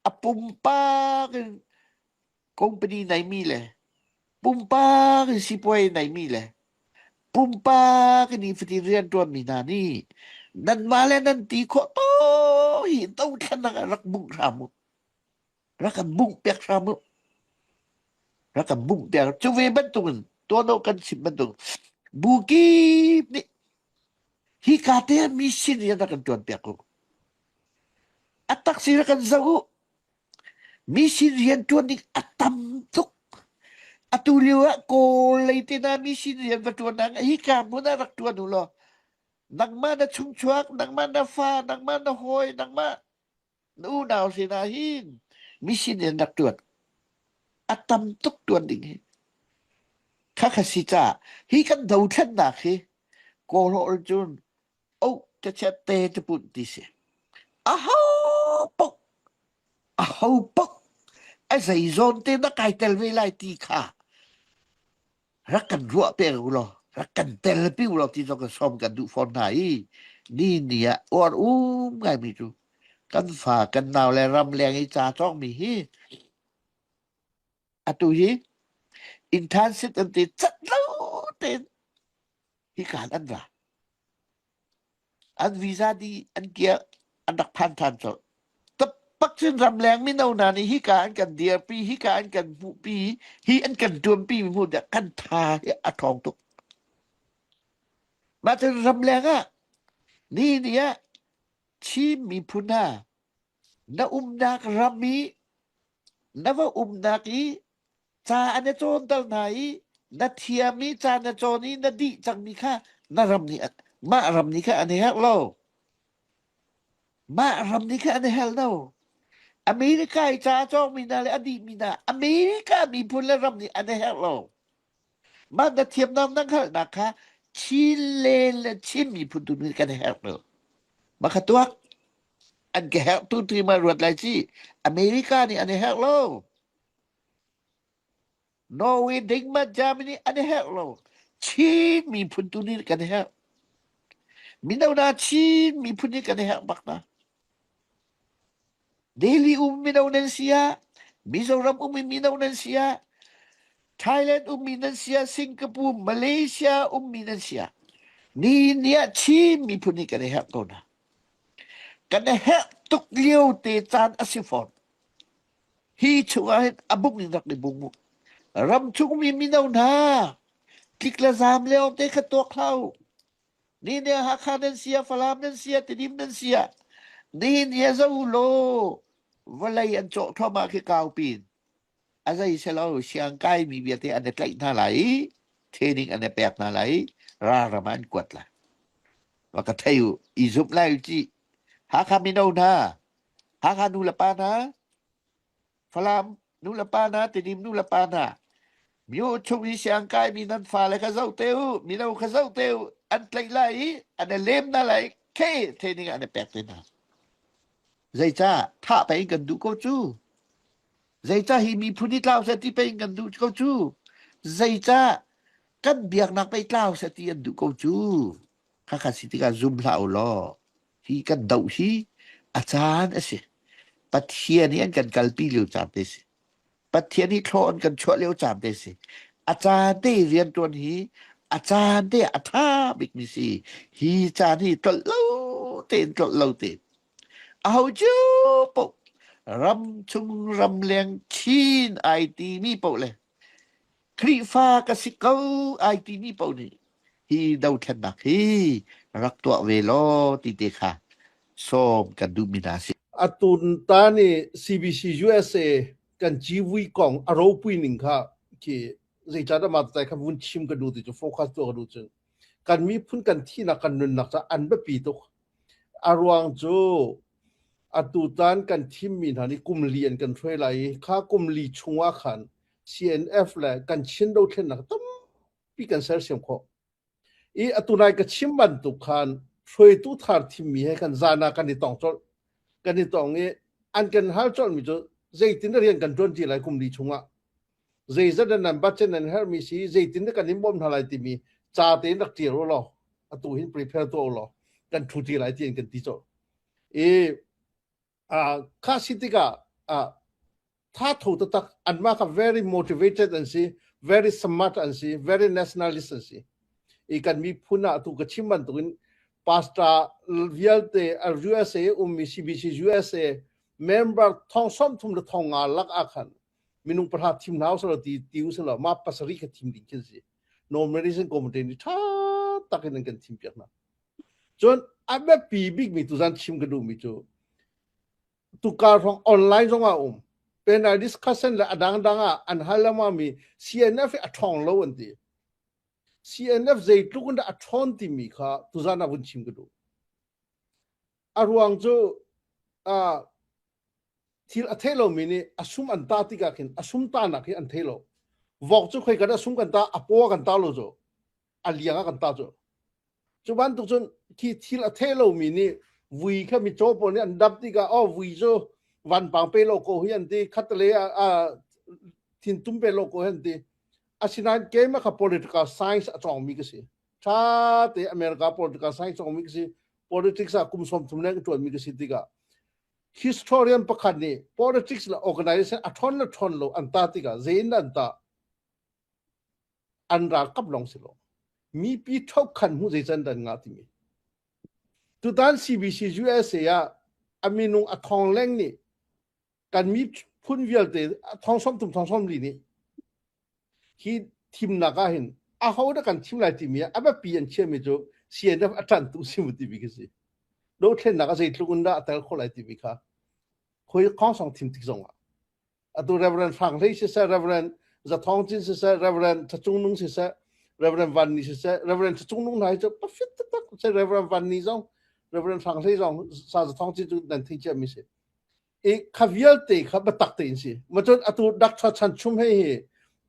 a pumpak in company neimi le pumpak in sipuai neimi le pumpak in nifatin rianṭuanmi hna nih nanmah le nan ti khawh tawk. hi dothlennak ah rak bungh hram u. Rak kan bungh piak hram u. Rak kan bungh piak. Cu ve bantukin tuan awk kan chim bantuk bu kip nih hi ka te ah mi sin rian rak kan tuan piak u. A tak si rak kan zoh u. Mi sin rian tuan ding a tam tuk. Atu lio ah Kawl lei te hna mi sin rian va tuan ah hi ka hmun ah rak tuan u law nangmah na chungchuak, nangmah na fa, nangmah na hawi, nangmah na unau sinah hin mi sin in rak tuan. A tam tuk tuan ding hi. Khakha si caah hi kan dothlennak hi Kawl holh cun oh te te te pun ti si. Aho paoh aho paoh a zei zawn te na kai tel ve lai ti kha rak kan ruah peng u law rak kan tel pi u law ti zong kan sawm kan duh fawn hna i ni ni ah uar um ngaimi cu kan fa kan nau le ram leng i ca cawngmi hi atu hi internship an ti cat lo tein hikaan an ra. An visa dih an kiah an rak phan ṭhan colh. Tapak cun ramleng mino hna nih hika an kan dirpi, hika an kan hmuhpi, hi an kan ṭuanpi mi hmuh tiah kan tha hi a ṭhawng tuk. Mah cun ramleng ah ni ni ah Chin miphun hna na umnak ram i na va umnak i ca an i cawnter hna i na thiam i ca na cawn i na dih cangmi kha na ram nih mah ram nih kha an i herh lo. Mah ram nih kha an i herh lo. America i ca a cawngmi hna le a dihmi hna America miphun le ram nih an i herh lo. Mah na thiamnak na hngalhnak kha Chin le le Chin miphun tu nih kan i herh lo. Mah kha tuak an ka herh tu ti ma ruat lai ci. America nih an i herh lo. Norway, Denmark, Germany an i herh lo. Chin miphun tu nih kan i herh. Mino hna Chin miphun nih kan i herh bak hna. Delhi um mino nan si ah, Mizoram um mino nan si ah, Thailand ummi nan si ah, Singapore, Malaysia ummi nan si ah, ni ni ah Chin miphun nih kan i herh ko hna. Kan i herh tuk lio te caan a si fawn. Hi chungah hin a bung in rak i bung u. Ram chungmi mino hna, tlik le zaam lio te kha tuak hlah u. Ni ne Hakha nan sia, Falam nan sia, Tidim nan sia. Nihin hi zo law vawlei an cawh thluahmah khi kau pin. A zei selo siang kai mi vialte an i tlaih hna lai i training an i pek hna lai i ralram ah an kuat lai. Va ka thei u, i zumh lai u ci. Hakha mino hna, Hakha nu le pa hna, Falam nu le pa hna, Tidim nu le pa hna, myo chung i siangkai mi nan fale kha zoh te u, mino kha zoh te u, an tlaih lai i an i lem hna lai, khe training an i pek te hna. Zeicah thah pei kan duh ko cu? Zeicah hi miphun hi tlau seh ti pei kan duh ko cu? Zeicah kan biaknak pei tlau seh ti an duh ko cu? Khakha si tikah zum hlah u law hi kan doh hi a caan a si. Pathian hi an kan kalpi lio caan te si. Pathian hi thlaw an kan chuah lio caan te si. A caan te i rianṭuan hi a caan te a ṭha bikmi si. Hi caan hi tlolh lo tein tlolh lo tein. Aho cio paoh ram chung ramleng Chin ai timi paoh le Khrihfa ka si ko ai timi paoh nih hi dothlennak hi rak tuah ve law ti te kha sawm kan duhmi hna a si. Atun ta nih CBC USA kan civui kong a ropui ning kha khi zeicahdah mah tai kha vun chim ka duh ti cu focus tuah ka duh cun kan miphun kan thihnak kan nunnak ca an biapi tuk. A ruang cu atutan kan thimmi hna nih kum li an kan hruai lai i kha kum li chungah khan CNF le kan Chin dothlennak tampi kan sersiam khawh. I atu nai ka chim bantuk khan hruaitu thar thimmi he kan zan ah kan i tong colh. Kan i tong i an kan hal colhmi cu zeitin dah rian kan ṭuan ti lai kum li chungah. Zeizat dah nan budget nan herhmi si, zeitin dah kan in bawmh hna lai timi ca tein rak ṭial u law atu hin prepare tuah u law kan ṭhu ti lai tiin kan ti colh. I kha si tikah tha tho taktak anmah kha very motivated an si very smart an si very nationalist an si i kan miphun ah tu ka chim bantukin Pastor vialte USA ummi CBC USA member thong 30 le thong nga lak ah khan minung pahra thim hna usalaw ti ti usalaw ma pasarih kha thim ding khin si. Nomination committee nih ṭha tak in an kan thim piak hna. Cun a biapi bikmi tuzan chim ka duhmi cu tukar hrawng online zong ah um. Panel discussion le a dangdang ah an hal lengmangmi CNF hi a ṭhawng lo an ti. CNF zeitluk in dah a ṭhawn timi kha tuzan ah vun chim ka duh. A ruang cu uh, thil a thei lomi nih a sum an ta tikah khin a sum tanak hi an thei lo. Vok cu khoi kan a sum kan ta a paw kan ta lo cu a liang ah kan ta cu. Cu bantuk cun khi thil a thei lomi nih vui kha micaw pawl nih an dap tikah oh vui cu vanpang pe lo ko hi an ti khattelei ah ah thintum pe lo ko hi an ti. Asinain keimah kha political science a cawngmi ka si. Ṭha te America political science cawngmi ka si. Politics ah kum 30 leng ṭuanmi ka si tikah historian pakhat nih politics le organization a ṭhawn le ṭhawn lo an ta tikah zei in an tah? An ralkap lawng si lo. Mipi ṭhokhan hmu zei can dan ngah timi. Tutan CBC USA ah a minung a thong leng nih kan miphun vialte thong 30 thong 40 nih hi thimnak ah hin aho dah kan thim lai timi ah a biapi an chiami cu CNF a ṭantu si mu timi khi si. Dothlennak a zeitluk in dah a tel khawh lai timi kha khoi khongsong thim tik zong ah atu Reverend Hrang Hlei siseh Reverend Zathawng Cin siseh Reverend Thacung Nung siseh Reverend Van Ni siseh Reverend Thacung Nung hna hi cu pafit taktak se Reverend Van Ni zong Reverend Hrang Hlei zong Sa Zathawng Cin cu nan thei cia mi si i kha vialte kha biatak tein si ma cun atu Dr. Chan Chum hei hi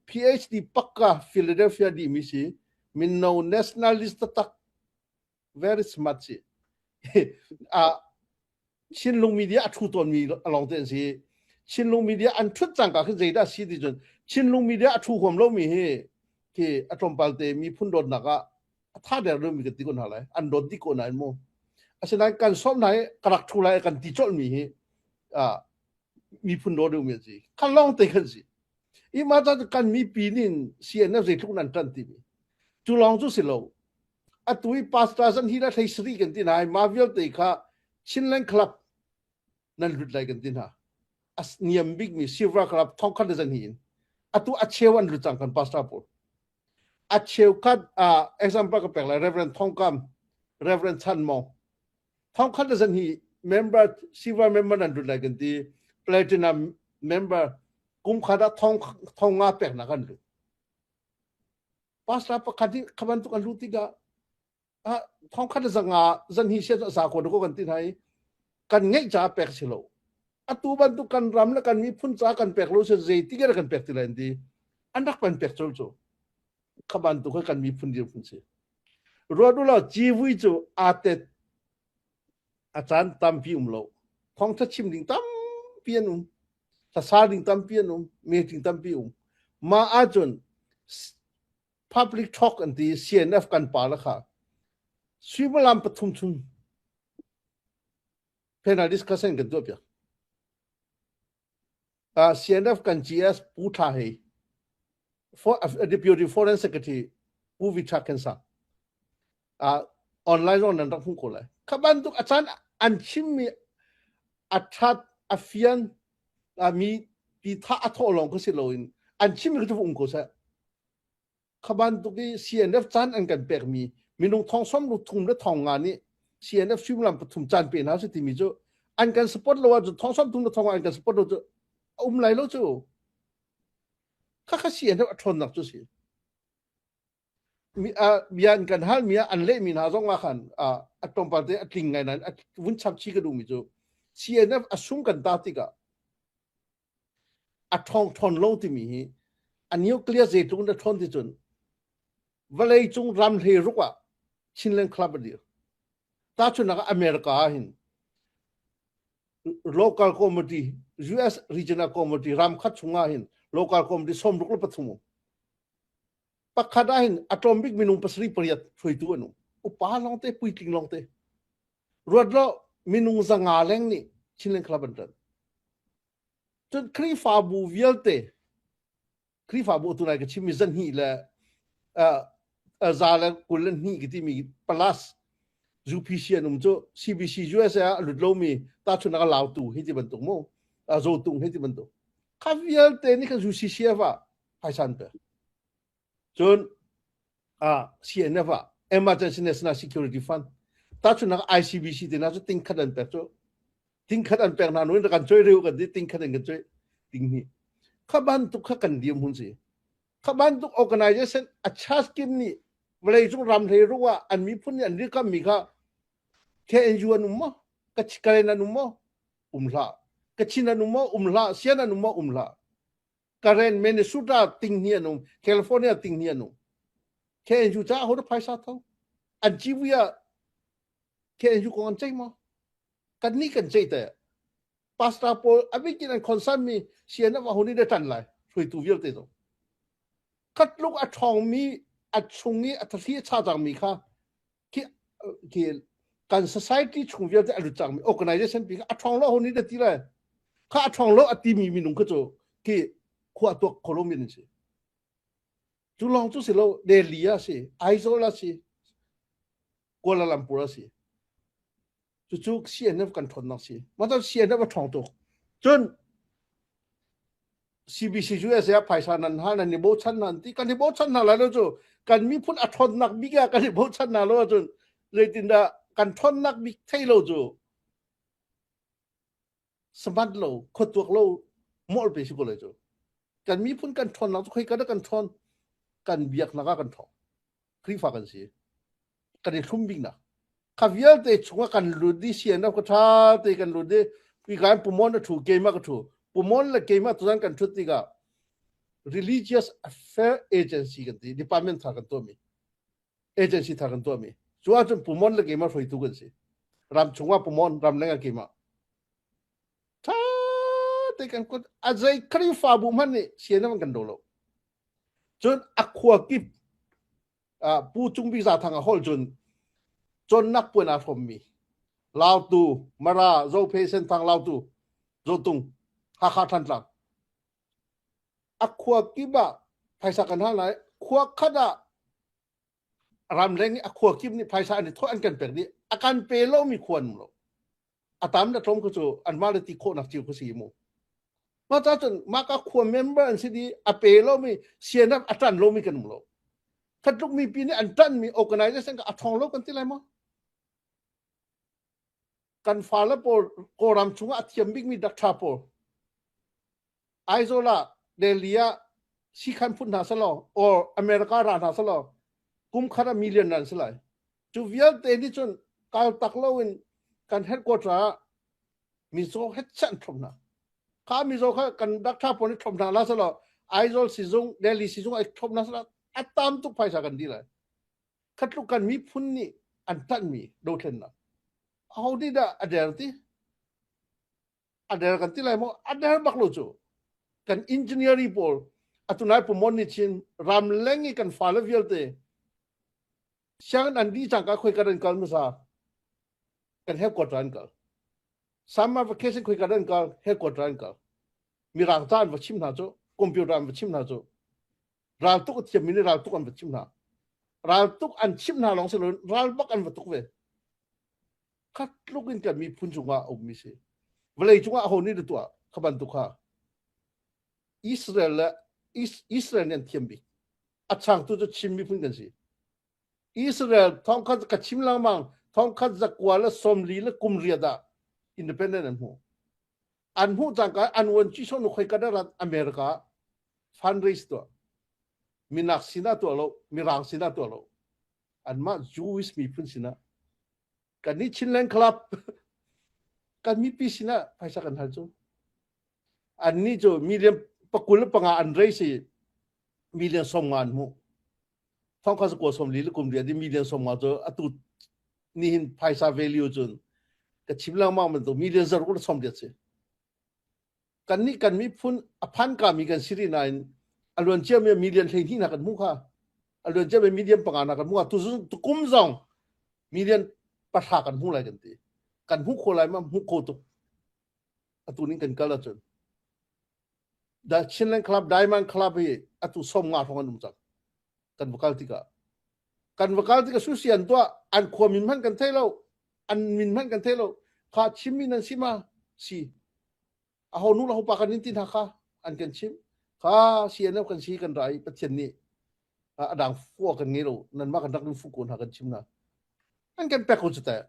PhD pakka Philadelphia dih mi si minno nationalist taktak very smart si a Chinlung media a thu tawn mi along te an si Chinlung media an thut cangka khi zeidah si ti cun Chinlung media a thu huam lo mi hi khi a tlawmpal te miphun dawtnak ah a tha der lo mi ka ti ko hna lai an dawt dih ko nain mu asinain kan sawm hna i ka rak thu lai kan ti colh mi hi miphun dawt mi an si kha lawng te khan si i ma ta kan mipi nin CNF zeitluk nan tan ti mi cu lawng cu si lo atu i pastor zan hi la thlei sari kan ti hna i ma vialte kha Chinland Club nan lut lai kan ti hna a niam bik mi Silver Club thong khat le zan hi in atu a cheu an lut cang kan pastor pawl a cheukhat uh, example ka pek lai Reverend Thong Kam Reverend Chan Mong thong khat le zan hi member silver member nan lut lai kan ti platinum member kum khat ah thong thong nga pek na kan lut pastor pakhat hi kha bantuk an lut tikah ah thong khat le zanga zan hi sia za ko ko kan ti hna i kan ngeih ca pek si lo atu bantuk kan ram le kan miphun ca kan pek lo si zei ti kan pek ti lai an ti an rak kan pek col cu kha bantuk kha kan miphun dirhmun si ruat u law civui cu aa tet a caan tampi um lo thawngtha chim ding tampi an um hlasa ding tampi an um meeting tampi um mah ahcun public talk an ti CNF kan pa la kha suimilam pathum chung panel discussion kan tuah piak uh, CNF kan GS Pu Tha Hei for, uh, Deputy Foreign Secretary Pu Vicha Kensa uh, online zong nan rak hmuh ko lai kha bantuk a caan an chimmi a that a fian a mi pi tha a thawh lawng kha si loin an chimmi kha cu um ko seh Kha bantuk i CNF caan an kan pekmi minung thong sawm thum le thong nga nih CNF suimilam pathum caan pe hna sih timi cu an kan support lo ahcun thong sawm thum le thong nga an kan support lo cu a um lai lo cu. Khakha CNF a ṭhawnnak cu si. Mi, uh, bia an kan halmi ah an lehmi hna zong ah khan uh, a tlawmpal te a tling ngai nain a vun chap chi ka duhmi cu CNF a sung kan ta tikah A ṭhawng ṭhawn lo timi hi a nuclear zeitluk in a ṭhawn ti cun vawleicung ram hleiruk ah Chinland Club a dir. Tahchunhnak ah America ah hin local committee US regional committee ram khat chungah hin local committee 63 um. Pakhat ah hin a tlawm bik minung pasarih pariat hruaitu an um. Upa lawngte puitling lawngte. Ruat lo minung zanga leng nih Chinland Club an ṭan. Cun Khrihfabu vialte, Khrihfabu atu lai ka chimmi zanhnih le za le 22 ka timi plus UPC an um cu CBC USA ah a lut lomi tahchunhnak ah Lautu hi ti bantuk mu Zotung hi ti bantuk kha vialte nih khan UCCF ah phaisa an pek. Cun CNF ah Emergency National Security Fund tahchunhnak ICBC te hna cu ting khat an pek cu ting khat an pek hna nu in kan choi reu kan ti ting khat in kan choi ting hnih kha bantuk kha kan diam hun si kha bantuk organization a charge kim nih vawleicung ram hlei ru ah an miphun nih an dirkammi kha KNU an um maw Karen an um maw um hlah Kachin an um maw um hlah Sian an um maw um hlah Karen Minnesota ting hnih an um California ting hnih an um KNU caah ho phaisa tho an civui ah KNU kong an ceih maw kan nih kan ceih te pastor pawl a bikin an concern mi CNF a huni de tan lai hruaitu vialte zong khatluk a ṭhawngmi a chung i a thli a cha cangmi kha khi khi kan society chung vialte a lut cangmi organization pi kha a ṭhawng lo huni de ti lai kha a ṭhawng lo a timi minung kha cu khi khua tuak kholo min si cu lawng cu si lo Delhi a si Aizawl a si Kuala Lumpur a si Cucu CNF kan ṭhawnnak si. Mah cu CNF a ṭhawng tuk. Cun CBC USA ah phaisa nan hal nan i bochan hna an ti. Kan i bochan hna lai lo cu kan miphun a ṭhawnnak bik ah kan i bochan hna lo ahcun zeitindah kan ṭhawnnak bik thei lo cu smart lo khuatuak lo mawlh pe si ko lai cu. Kan miphun kan ṭhawnnak cu khoika dah kan ṭhawn? Kan biaknak ah kan ṭhawng. Khrihfa kan si. Kan i thlum biknak. Kha vialte chungah kan lut di CNF ka tha te kan lut di pi kan pumon a thu keimah ka thu pumon le keimah tuzan kan thut tikah religious affair agency kan ti department tha kan tuahmi agency tha kan tuahmi cu ahcun pumon le keimah hruaitu kan si ram chungah pumon ram lengah keimah tha te kan kut a zei Khrihfabu hmanh nih CNF kan do lo Cun a khua kip Pu Cung Bik Zathang a holh cun cawnnak puan aa hrawmmi Lautu, Mara, Zophe, Senthang, Lautu, Zotung, Hakha, Thantlang. A khua kip ah phaisa kan hal lai. Khua khat ah ramleng i a khua kip nih phaisa an i thawh an kan pek dih. A kan pe lomi khua an um lo. A tam le tlawm kha cu anmah le ti khawhnak cio kha si mu. Mah ca cun mah ka khua member an si di a pe lomi CNF a ṭan lomi kan um lo. Khatluk mipi nih an ṭanmi organization ka a ṭhawng lo kan ti lai maw? Kan fale pawl Kawlram chungah a thiam bikmi doctor pawl Aizawl ah Delhi ah sikhan phun hna selaw or America ra hna selaw kum khat ah million ran si lai. Cu vialte nih cun kal tak loin kan headquarter ah mizaw het chan thlop hna. Kha mizaw kha kan doctor pawl nih thlop hna la selaw Aizawl sizung Delhi sizung ai thlop hna selaw a tam tuk phaisa kan di lai. Khatluk kan miphun nih an tanmi dothlennak. Aho nih dah a der ti? A der kan ti lai maw a der bak lo cu kan engineering pawl atu nai pumon nih chin ramleng i kan fale vialte sianginn an dih cangka khoi kan an kal hmasa kan headquarter an kal summer vacation khoi kan an kal headquarter an kal mirang ca an va chim hna cu computer an va chim hna cu raltuk a thiammi nih raltuk an va chim hna raltuk an chim hna lawng si loin ral bak an va tuk ve khat tluk in kan miphun cungah a ummi si vawlei cungah aho nih na tuah kha bantuk kha Israel le Israel nih an thiam bik a changtu cu Chin miphun kan si Israel thongkhat ka chim lengmang thongkhat zakua le sawmli le kum riat ah independent an hmu an hmuh cangka an wan chi song khoi ka rat America fundraise tuah minak sinah tuah lo mirang sinah tuah lo anmah Jewish miphun sinah kan nih Chinland Club kan mipi sinah phaisa kan hal cu annih cu million pakul le panga an raise i million som nga an hmuh thongkha sakua som li le kum riat i million som nga cu atu nihin phaisa value cun ka chim lengmang bantuk million zaruk le som riat si Kannih kan miphun a phan kami kan si rih nain a luan ciami million 12 hna kan hmuh kha. A luan ciami million panga hna kan hmuh kha. Tuzun tukum zong million pahra kan hmu lai kan ti. Kan hmuh kho lai ma hmuh kho tuk. Atu ning kan kal ahcun. The Chinland Club, Diamond Club hi atu som nga hrawng an um cang. Kan va kal tikah. Kan va kal tikah susi an tuah, an khua min hmanh kan thei lo, an min hmanh kan thei lo. Kha Chinmi nan si ma? Si. Aho nu le ho pa kan in ti hna kha an kan chimh. Kha CNF kan si kan ra i Pathian nih a dang fua kan ngei lo nanmah kan rak in fu ko hna kan chim hna. An kan pek ko cu teh.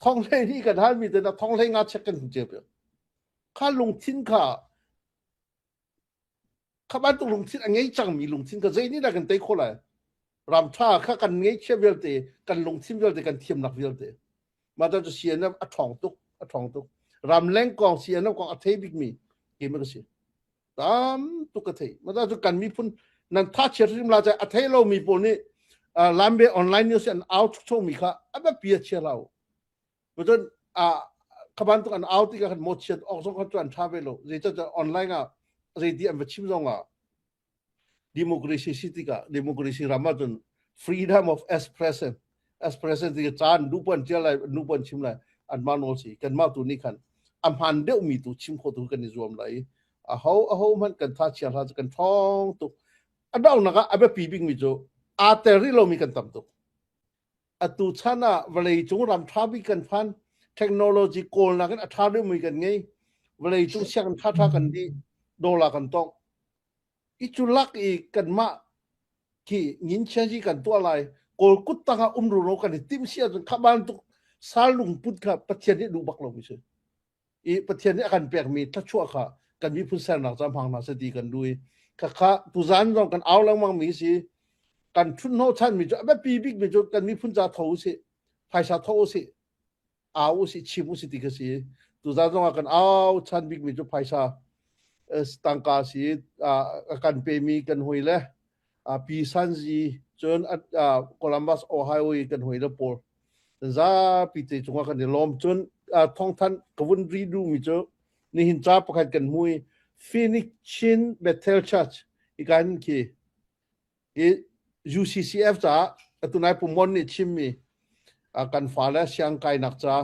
Thong hlei nih kan halmi te na thong hlei nga check kan cio piak. Kha lungthin kha kha bantuk lungthin a ngei cangmi lungthin kha zei nih dah kan tei khawh lai? Ram ṭha kha kan ngeihchia vialte, kan lungthin vialte, kan thiamnak vialte. Mah cu CNF a ṭhawng tuk, a ṭhawng tuk. Ramleng kong CNF kong a thei bikmi keimah ka si. Tam tuk ka thei. Mah cu kan miphun nan tha chia hrim la a thei lomi pawl nih Lambe online news an au chukchomi kha a biapi a chia lo. Cun kha bantuk an au tikah khan mawchiat awk zong kha cu an ṭha ve lo. Zeicahtiah online ah zeiti an va chim zong ah democracy si tikah democracy ram ahcun freedom of expression expression ti caan nu pon ṭial lai nu pon chim lai anmah nawl si kanmah tu nih khan a hmaan deuhmi tu chim khawh tu kan i zuam lai i aho aho hmanh kan tha chia hlah cu kan ṭhawng tuk. A donghnak ah a biapi bikmi cu aa tel rih lomi kan tam tuk. Atu chan ah vawleicung ram ṭha bik kan phan. Technology kawlnak in a ṭha deuhmi kan ngei. Vawleicung sianginn ṭhaṭha kan dih. Dollar kan tongh. I cu lak i kanmah khi nginchiazi kan tuah lai. Kawl kut tang ah um ruro kan i timh si ahcun kha bantuk sal lungput kha Pathian nih duh bak lomi si. I Pathian nih a kan pekmi thluachuah kha kan miphun sernak ca hmang hna seh ti kan duh i khakha tuzan zong kan au lengmang mi si kan ṭhut hnawhchanmi cu a biapi bikmi cu kan miphun ca tho usih phaisa tho usih au usih chim usih ti kha si tuzan zong ah kan au chan bikmi cu phaisa tangka si a kan pemi kan hoi le Pi Sanzi cun Columbus Ohio i kan hoi le pawl zapi te cungah kan i lawm. Cun thawngthanh ka vun ri duhmi cu nihin ca pakhat kan hmu i Phoenix Chin Bethel Church i kan khi i UCCF caah atu nai Pumon nih chimmi kan fale siangkainak ca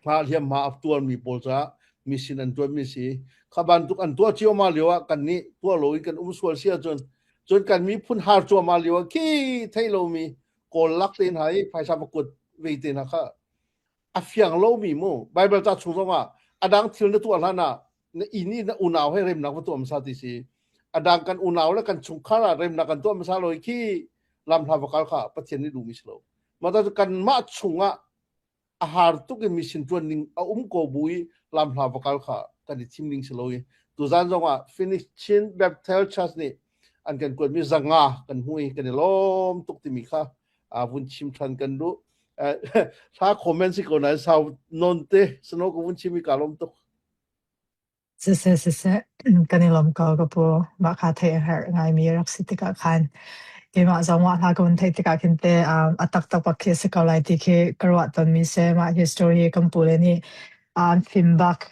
hliamhma a tuarmi pawl caah mission an tuanmi si. Kha bantuk an tuah ciammam lio ah kan nih tuah lo in kan um sual si ahcun cun kan miphun har cuahmah lio ah khi thei lomi kawl lak te hna i phaisa va kuat ve te hna kha a fiang lomi mu Bible ca chung zong ah a dang thil na tuah hlan ah na inn i na unau he remnak va tuah hmasa ti si. A dang kan unau le kan chungkhar ah remnak kan tuah hmasa lo i khi lam hla va kal kha Pathian nih duhmi si lo. Mah ta cu kanmah chungah a har tuk i mission ṭuan ning a um ko bu i lamhla va kal kha kan i thim ning si lo i tuzan zong ah Phoenix Chin Bethel Church nih an kan kuatmi zanga kan hmu i kan i lawm tuk timi kha vun chim ṭhan kan duh. Hla comment si ko nain sau non te sano ka vun chim i ka lawm tuk. Siseh siseh, kan i lawm ko ka pu. Mah kha theih a herh ngaimi rak si tikah khan keimah zong mah hla ka vun theih tikah khin teh a taktak bak khi a si ko lai ti khi ka ruah tawnmi si. Mah hi story hi kan pule nih an film bak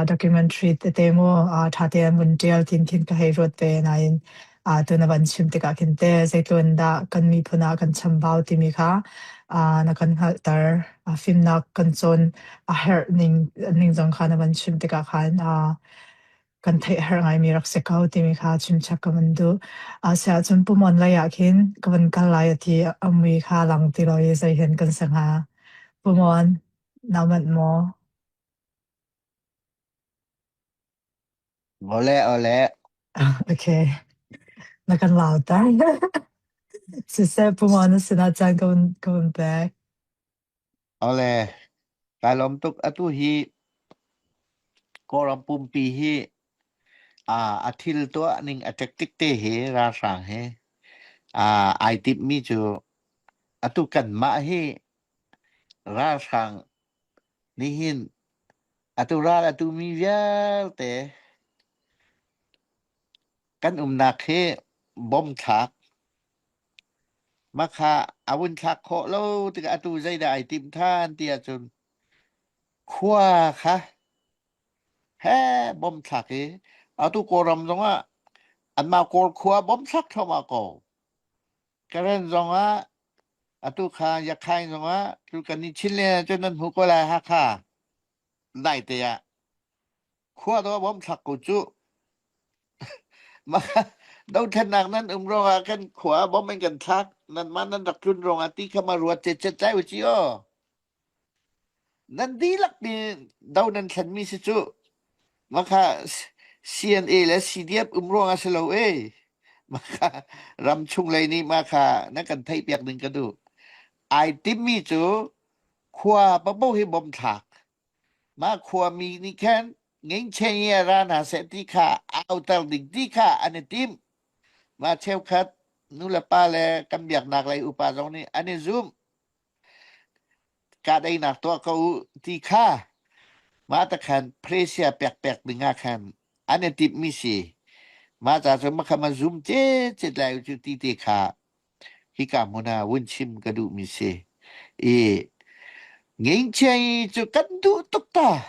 documentary tete mu ṭha tein an vun ṭial tin khin ka hei ruat ve nain tu na van chim tikah khin teh zeitlun dah kan miphun ah kan chambau timi kha na kan hngalhter. Fimnak kan cawn a herh ning ning zong kha na van chim tikah khan kan theih a herh ngaimi rak si ko timi kha chimchap ka van duh. Asiahcun pumon lei ah khin ka van kal lai a ti a mui kha lang ti lo i zeihen kan si hnga. Pumon, naa manh maw? Ole ole. Okay. Na kan lauter. Siseh pumon na sinah caan ka van ka van pek. Ole. Kai lawm tuk. Atu hi Kawlram pumpi hi a thil tuah ning a tactic te hi ralhrang he ai timhmi cu atu kanmah hi ralhrang nihin atu ral a tumi vialte kan umnak hi bom thlak Makha a vun thlak khawh lo tikah atu zeidah ai timh than ti ahcun khua kha he bom thlak i atu Kawlram zongah anmah Kawl khua bom thlak thluahmah ko. Karen zongah atu kha Yakhain zongah tu kan i Chinland ahcun nan hmu ko lai Hakha daite ah khua dawh bom thlak ko cu. Dothlennak nan um ruangah kan khua bom in kan thlak nanmah nan rak tlun ruangah ti kha ma ruat cetcet lai u ci aw. Nan dihlak mi do nan thlenmi si cu makha CNA le CDF um ruangah si lo e. Makha ramchung lei nih makha nan kan theihpiak ding ka duh. Ai timmi cu khua paoh hi bom thlak. Mah khuami nih khan ngengcheng i ra hna seh ti kha auter ding ti kha an i tim. Mah cheukhat nulepa le kan biaknak lei upa zong nih an i zumh. Kahdaihnak tuah ko u ti kha mah ta khan Presia pekpek ding ah khan an i timhmi si. Mah ca cu makha ma zum cecet lai u cu ti te kha hika hmun ah vun chim ka duhmi si. I ngengchia i cu kan duh tuk ta.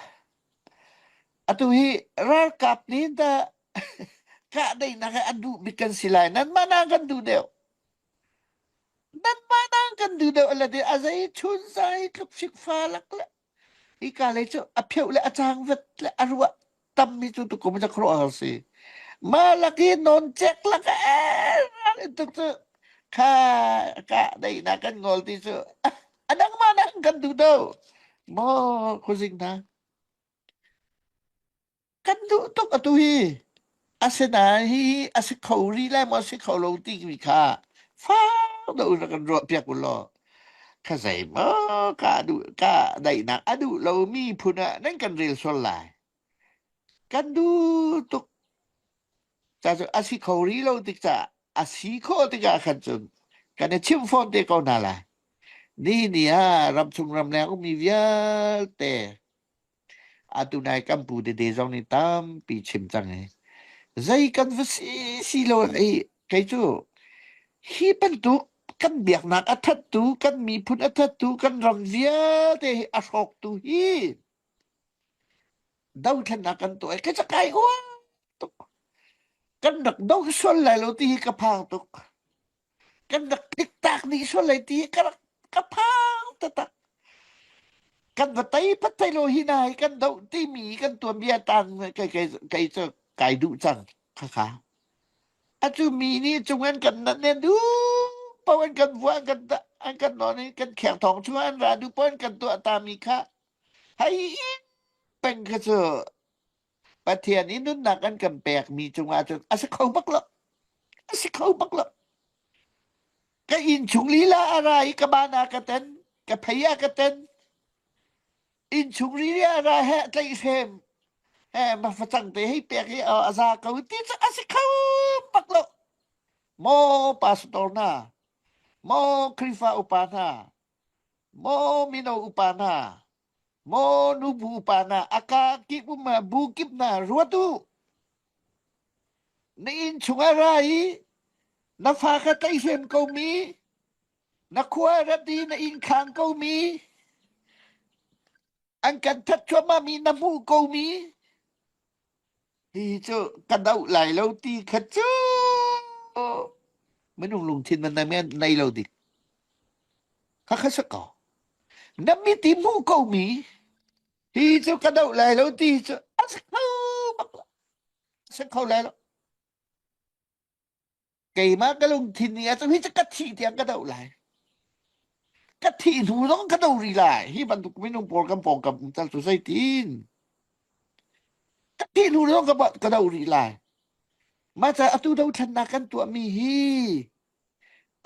Atu hi ralkap nih dah kahdaihnak hi an duh bik kan si lai. Nanmah na kan duh deuh. Nanmah na kan duh deuh ala ti a zei chun zai tluk fikfa lak le hika lei cu a pheuh le a cang vet le a ruah tammi cu tukum cu khuaruahhar si. Mah lak i non cek lak eh ral in tuk cu kha ka daihnak kan ngol ti cu a dang ma dang kan duh do maw khuazing hna kan duh tuk atu hi asinain hi a si kho rih lai maw si kho lo ti mi kha fak deuh in rak kan ruah piak u law kha zei maw ka duh ka daihnak a duh lomi phun ah nan kan rel sual lai kan duh tuk ca cu a si kho rih lo tik caah a si khawh tikah khan cun kan i chimh fawn te ko hna lai ni ni ah ramchung ramleng ummi vialte Atu nai kan pu tete zong nih tampi chim cang i zei kan va si si lo i kei cu hi bantuk kan biaknak a thattu kan miphun a thattu kan ram vialte hi a hrawktu hi dothlennak kan tuah i kei cu kai uar tuk kan rak do sual lai lo ti hi ka phang tuk kan rak tliktak dih sual lai ti ka rak ka phang taktak kan va tei pat thai lo hi na hi kan doh timi kan tuanbia tang kai kai kai cu kai duh cang khakha atu mi nih cung an kan nat nen du po an kan vua an kan an kan non i kan kheng thong chung an ra du po an kan tuah ta mi kha hei peng kha cu Pathian i nunnak an kan pekmi cungah cun a si kho bak lo. A si kho bak lo. Ka inn chung lila a ra i ka ban ah ka ten, ka phei ah ka ten. Inn chung rili a ra he tlaihhrem he ma facang te hei pek i a za ko ti cu a si kho bak lo. Maw pastor hna, maw Khrihfa upa hna, maw mino upa hna, Maw nubu upa hna, a kaa kip um ah bu kip hna ruat u. Na inn chungah ra i na fa kha tlaihhrem komi, na khua rat i na inn khang komi, an kan that cuahmahmi na hmuh komi, hi cu ka doh lai lo ti kha cu minung lungthin man nei lo dik. Kha kha si ko. Na mit i hmuh komi hi cu ka doh lai lo ti cu a si kho bak lo. A si kho lai lo. Keimah ka lungthin nih a cu hi cu ka thih tiang ka doh lai. Ka thih hnu zong ka doh rih lai. Hi bantuk minung pawl kan pawngkam um tal cu zeitin. Ka thih hnu zong ka, ka doh rih lai. Mah ca atu dothlennak kan tuahmi hi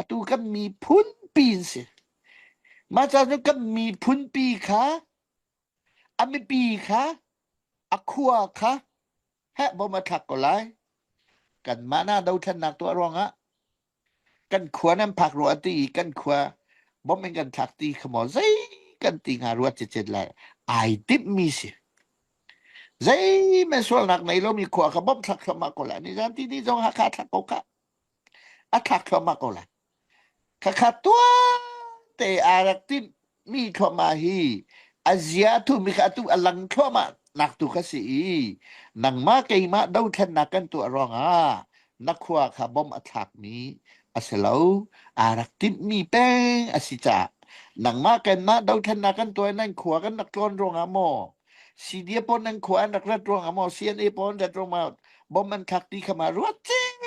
atu kan miphun pi an si. Mah ca cu kan miphun pi kha a mipi kha a khua kha heh bom a thlak ko lai. Kanmah na dothlennak tuah ruangah kan khua nan phak rua ti i kan khua bom in kan thlak ti kha maw zei kan ti hnga ruat cicet lai ai timhmi si. Zeihmanh sualnak nei lomi khua kha bom thlak thluahmah ko lai. Nizan ti ni zong Hakha thlak ko khah. A thlak thluahmah ko lai. Khakha tuante aa rak timhmi thluahmah hi a zia a thumi kha atu a lang thluahmah nak tu kha si i nangmah keimah dothlennak kan tuah ruangah na khua kha bom a thlakmi a si lo aa rak timhmi peng a si caah nangmah kanmah dothlennak kan tuah i nan khua kan rak tlawn ruangah maw CDF pawl nan khua an rak rat ruangah maw CNA pawl an rat ruangah bom an thlak ti kha ma ruat cing.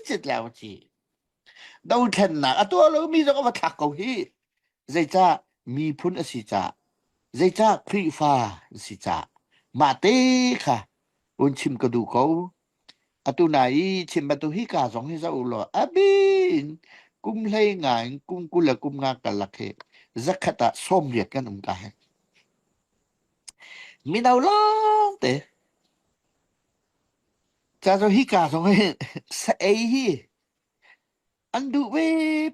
cit lo ci. Dothlennak a tuah lomi zong a va thlak ko hi. Zeicah miphun a si cah, zeicah Khrihfa a si cah, mah te kha un chim ka duh ko. Atu na i chim bantuk hi ka zong hi zoh u law a bin kum hlei nga in kum 20 le kum nga karlak hi zakhat ah 80 kan um ka he. Mino lawng te. Ca cu hi ka zong hi sa ei hi an duh ve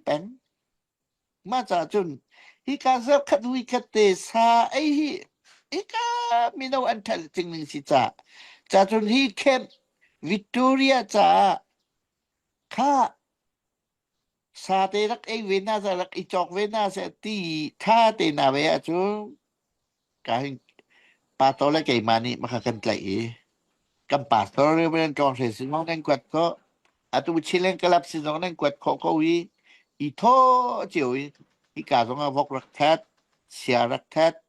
peng. Mah caah cun hika zarhkhat voikhat te sa ei hi hika mino an ṭhat cing ning si ca. Ca cun hi camp Victoria caah kha sa te rak ei ve na seh rak i cawk ve na seh ti ṭha te na ve ahcun ka hin pastor le keimah nih maka kan tlaih i kan pastor Reverend Tlawng Hre sin zong nan kuat khawh atu Chilen Club sin zong nan kuat khawh ko i i thaw cio i hika zong ah vok rak that sia rak that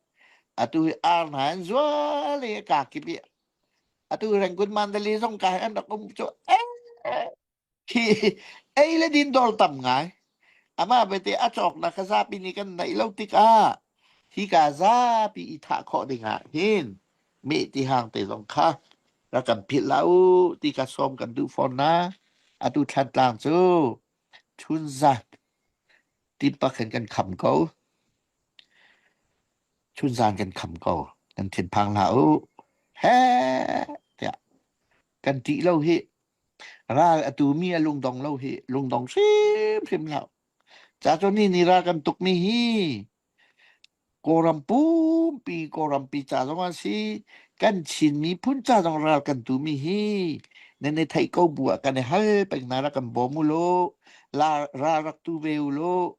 atu hi ar hna an zual i ka kip i atu Rangoon Mandalay zong ka an rak um cu eh Khi ei le din dawr tam ngai. Amah belte a cawknak kha zapi nih kan neih lo tikah hika zapi i thah khawh dingah hin meh ti hang te zong kha rak kan philh hlah u ti ka sawm kan duh fawn na. Atu Thlantlang cu chunzan timpak hin kan kham ko. Chunzan kan kham ko. Kan thinphang hlah u. He tiah kan ṭih lo hih. Ral a tumi a lungdong lo hi lungdong hrimhrim hlah. Ca cu ni ni ral kan tukmi hi Kawlram pumpi Kawlrampi ca zong ah si kan Chin miphun ca zong ral kan tumi hi nan i theih ko bu ah kan i hal peng hna rak kan bawm u law la ral rak tu ve u law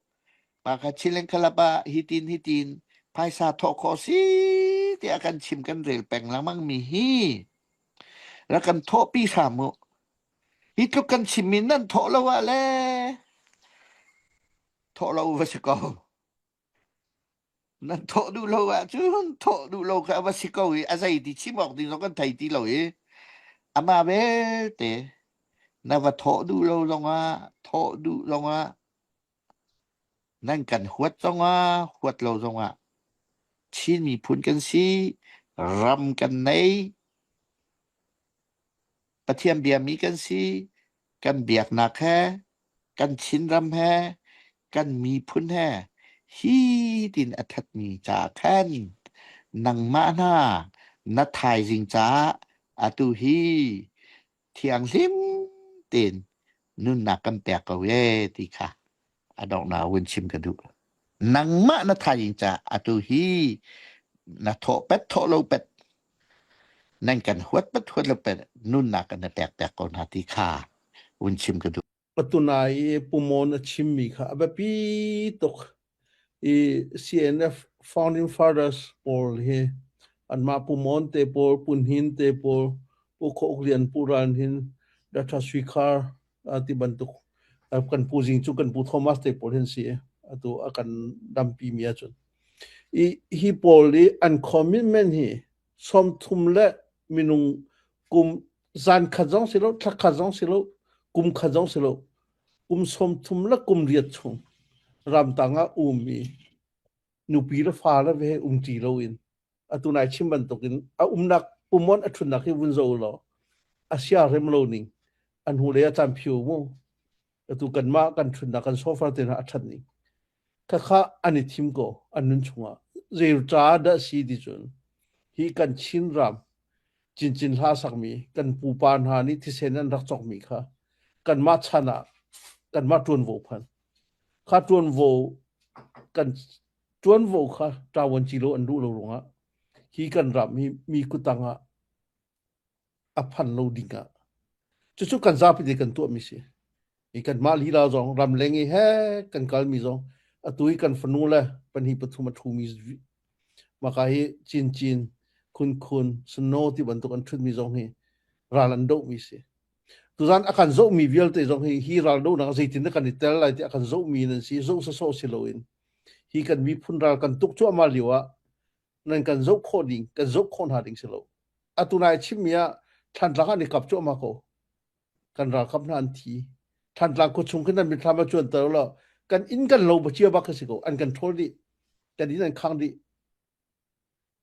mah kha Chilen Club ah hitin hitin phaisa thawh khawh si tiah kan chim kan rel peng lengmang mi hi Rak kan thawhpi hram u. Hi tluk kan chimmi nan thawh lo ah le thawh lo va si ko. Nan thawh duh lo ahcun thawh duh lo kha va si ko i a zei ti chim awk ding zong kan thei ti lo i amah belte na va thawh duh lo zongah thawh duh zongah nan kan huat zongah huat lo zongah Chin miphun kan si ram kan nei Pathian biami kan si kan biaknak he kan Chinram he kan miphun he hi tin a thatmi caah khan nangmah hna na thaizing caah atu hi thianghlim tein nunnak kan pek ko ye ti kha a donghnak vun chim ka duh. Nangmah na thaizing caah atu hi na thawh pet thawh lo pet nan kan huat pet huat lo pet nunnak kan na pek pek ko hna ti kha vun chim ka duh. Patunai i Pumon a chimmi kha a biapi tuk i CNF founding fathers pawl hi anmah Pumon te pawl, Punhin te pawl, Pu Khaw Uk Lian, Pu Ral Hnin, Dr. Sui Khar ti bantuk kan pu Zing cu kan pu Thomas te pawl hin si atu a kan dampi mi ahcun i hi pawl i an commitment hi 30 le minung kum zan khat zong si lo thla khat zong si lo kum khat zong si lo kum 30 le kum riat chung ramtang ah ummi nupi le fa le ve um ṭi loin atu nai chim bantukin a umnak pumon a ṭhutnak hi vun zo law a sia rem lo ning an hu le a caan phiu mu atu kanmah kan ṭhutnak kan sofa te hna a ṭhat ning khakha an i thim ko an nun chungah zei ca dah si ti cun hi kan Chin ram cincin hla sakmi kan pupa hna nih thisen an rak cawkmi kha kanmah chan ah kanmah ṭuanvo phan kha ṭuanvo kan ṭuanvo kha ṭawan ci lo an duh lo ruangah hi kan ram hi mi kutang ah a phan lo ding ah cucu kan zapi te kan tuahmi si i kanmah lila zong ramleng i he kan kalmi zong atu i kan fanu le pahnih pathum a ṭhumi maka hi cincin khunkhun snow ti bantuk an ṭhutmi zong hi ral an dohmi si tuzan a kan zohmi vialte zong hi hi ral dohnak zeitin dah kan i tel lai ti a kan zohmi nan si zoh sawsawh si loin hi kan miphun ral kan tuk cuahmah lio ah nan kan zoh khawh ding kan zoh khawh hna ding si lo atu nai chimmi ah Thlantlang ah an i kap cuahmah ko kan ralkap hna an thi. Thantlang khuachung khin nan mitthlam a cuanter law kan inn kan lo chia bak si ko an kan ṭhawl dih kan inn an khang dih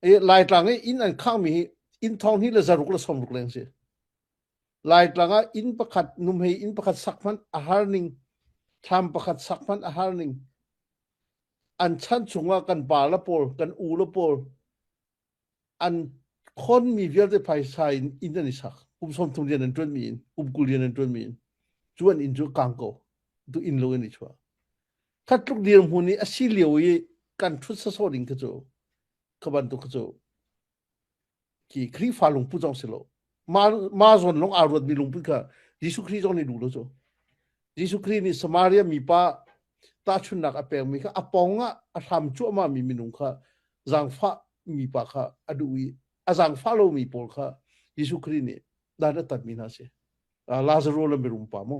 e Laitlang i inn an khang mi hi inn thong hnih le zaruk le sawmruk leng si Laitlang ah inn pakhat numhei inn pakhat sak hmanh a har ning thlam pakhat sak hmanh a har ning an chan chungah kan pa le pawl kan u le pawl an khonmi vialte phaisa in inn an i sak kum 30 rian an ṭuanmi in kum 20 rian an ṭuanmi in cu an inn cu kang ko tu inn lo in i chuah khat tluk dirhmun i a si lio i kan ṭhut sawsawh ding kha cu kha bantuk kha cu khi Khrihfa lungput zong si lo ma ma zawn lung aa ruatmi lungput kha Jesuh Khrih zong nih duh lo cu Jesuh Khrih nih Samaria mipa tahchunhnak a pekmi kha a pawng ah a hram cuahmah mi minung kha zaangfah mipa kha a duh i a zaangfah lomi pawl kha Jesuh Khrih nih dan a tatmi hna si. Lazarus le mirum pa mu.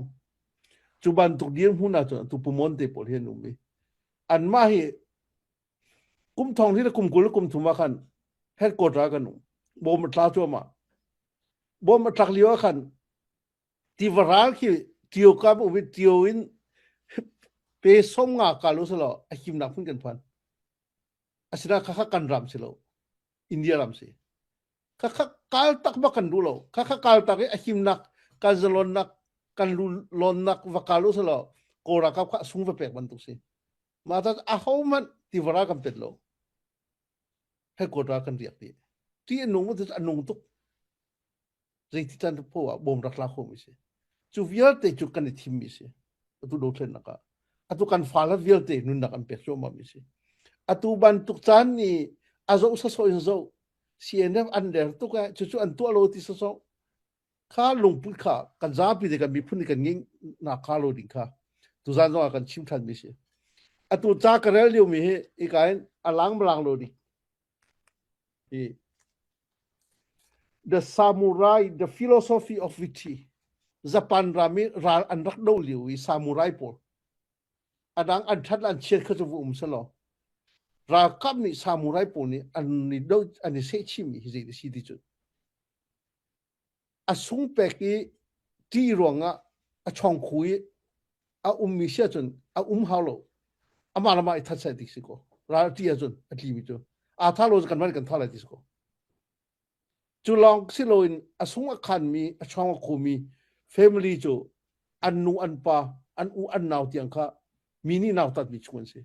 Cu bantuk dirhmun ah cun atu pumon te pawl hi an um i anmah hi kum thong hi le kum 20 le kum thum ah khan headquarter ah kan um. Bom a tla cuahmah. Bom a tlak lio ah khan tiva ral khi tio kam um i tio in pe som nga kal u selaw a himnak hmun kan phan asina khakha kan ram si lo India ram si khakha kal tak ba kan duh lo khakha kal tak i a himnak kan zalonnak kan lonnak va kal u selaw kawl ralkap kha sung va pek bantuk si mah ta a ho hmanh tiva ral kan pet lo headquarter kan riak ti ti a nung a nung tuk zeiti can poah ah bawm rak tla khomi si cu vialte cu kan i thimmi si atu dothlennak ah atu kan fale vialte nunnak an pek cuahmah mi si atu bantuk caan nih a zoh sasawh in zoh CNF an der tuk eh cucu an tuah lo ti sasawh kha lungput kha kan zapi te kan miphun nih kan nging nak kha lo ding kha tuzan zong ah kan chim than mi si atu ca ka rel lio mi hi ika in alang malang lo ding hi The Samurai, The Philosophy of Victory Japan ram i ral an rak do lio i samurai pawl adang an that an chiat kha cu vu um selaw ralkap nih samurai pawl nih an i do an i seh chimmi hi zei si ti cu A sungpek i ṭih ruangah a chawngkhu i a ummi si ahcun a um hau lo. Amah le mah i that seh ti si kaw. Ral a ṭih ahcun a tlimi cu. Aa tha lo cu kanmah nih kan tha lai ti si kaw. Cu lawng si loin a sung a khanmi, a chawng a khumi family cu an nu an pa, an u an nau tiang kha mi nih nautatmi chung an si.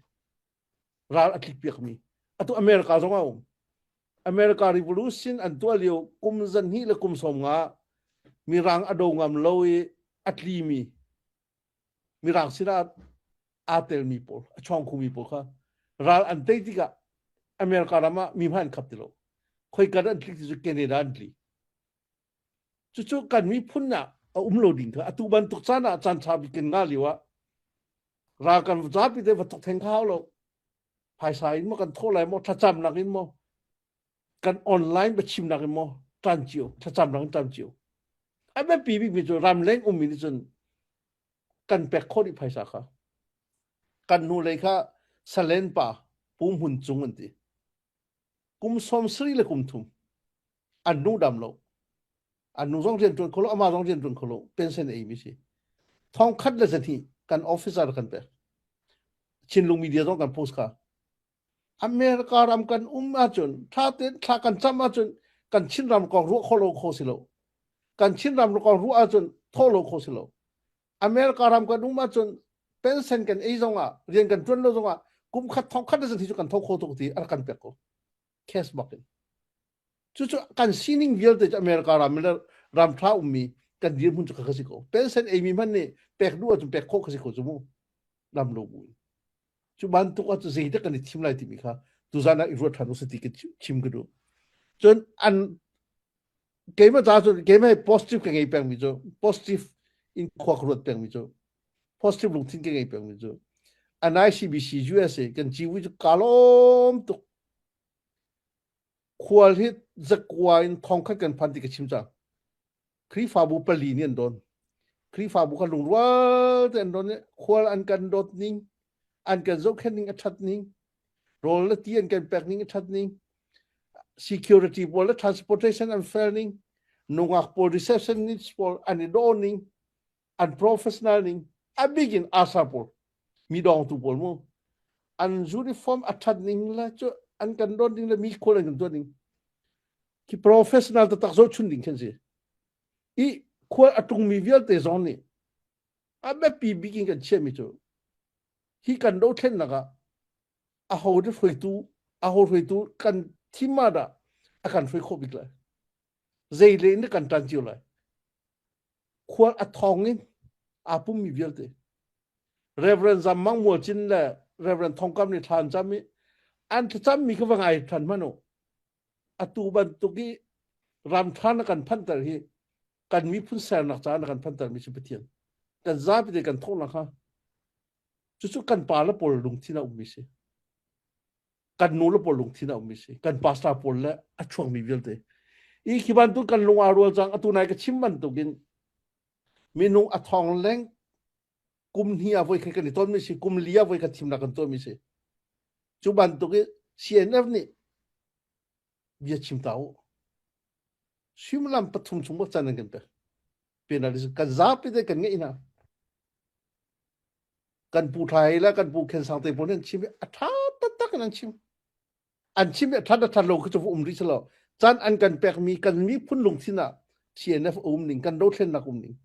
Ral a tlikpiakmi. Atu America zong a um. America Revolution an tuah lio kum zanhnih le kum 50 mirang a do ngam lo i a tlimi mirang sinah aa telmi pawl a chawng khumi pawl kha ral an tei tikah America ram ah mi hmanh an khap ti lo. Khoikan an tlik ti cu Canada an tli. Cucu kan miphun ah a um lo ding kha atu bantuk caan ah caan ṭha bik kan ngah lio ah ral kan zapi te va tuk theng kha hau lo. Phaisa in maw kan thawh lai maw thlacamnak in maw kan online biachimnak in maw ṭan cio thlacamnak in ṭan cio. A biapi bikmi cu ramleng ummi nih cun kan pek khawh dih phaisa kha. Kan hnulei kha Salen pa Pu Hmun Cung an ti. Kum 73 le kum thum an nu dam lo an nu zong rian ṭuan kho lo amah zong rian ṭuan kho lo pension ei mi si thong khat le zahnih kan officer kan pek Chinlung media zong kan post kha America ram kan um ahcun thla tein thla kan cam ahcun kan Chin ram kong ruah kho lo kho si lo kan Chin ram kong ruah ahcun thaw lo kho si lo America ram kan um ahcun pension kan ei zong ah rian kan ṭuan lo zong ah kum khat thong khat le zahnih cu kan tho kho tuk ti a kan pek ko cash bak in Cucu kan sining vialte cu America ram le ram ṭha ummi kan dirhmun cu kha si ko. Pension eimi hmanh nih pek duh ahcun pek khawh kha si ko cu mu. Ram lo bu in. Cu bantuk ahcun zeidah kan i thim lai timi kha tuzan ah i ruat ṭhan usih ti ka chim ka duh. Cun an keimah ca cun keimah positive ka ngei pengmi cu positive in khua ka ruat pengmi cu positive lungthin ka ngei pengmi cu an ICBC USA kan ciwi cu ka lawm tuk Khual hi zakua in thongkhat kan phan ti ka chim cang. Khrihfabu pali nih an don. Khrihfabu kha lungrual te an don i khual an kan dawt ning, an kan zohkhenh ning a ṭhat ning, rawl le ti an kan pek ning a ṭhat ning, security pawl le transportation an fel ning, nungak pawl receptionist pawl an i dawh ning, an professional ning. A bik in ASA pawl mi dawngtu pawl mu an uniform a that ning le cu an kan don ding le mi khual an kan tuan ding khi professional taktak zohchun ding khan si. I khual a tungmi vialte zong nih a biapi bik in kan chiahmi cu hi kan dothlennak ah aho dah hruaitu aho hruaitu kan thim ah dah a kan hruai khawh bik lai zei le in kan tan cio lai khual a thong in aa pummi vialte Reverend Zam Mang Mual Cin le Reverend Thong Kam nih thla an cam i an thlacammi kha va ngai than hmanh u atu bantuk i ram ṭha na kan phanter hi kan miphun sernak caah na kan phanter mi si Pathian kan zapi te kan thawhnak kha cucu kan pa le pawl lungthin a ummi si kan nu le pawl lungthin a ummi si kan pastor pawl le a chuakmi vialte i khi bantuk kan lung aa rual cang atu nai ka chim bantukin minung a thong leng kum hnih ah voi khat kan i tonmi si kum li ah voi khat thimnak kan tuahmi si cu bantuk i CNF nih bia chim ta u suimilam pathum chung bak can an kan pek penalty kan zapi te kan ngeih hna kan pu thai le kan pu khen sang te pawl an chim i a tha taktak in an chim an chim i a that a that lo khi cu um rih silo can an kan pek mi kan miphun lungthin ah CNF um ning kan dothlennak um ning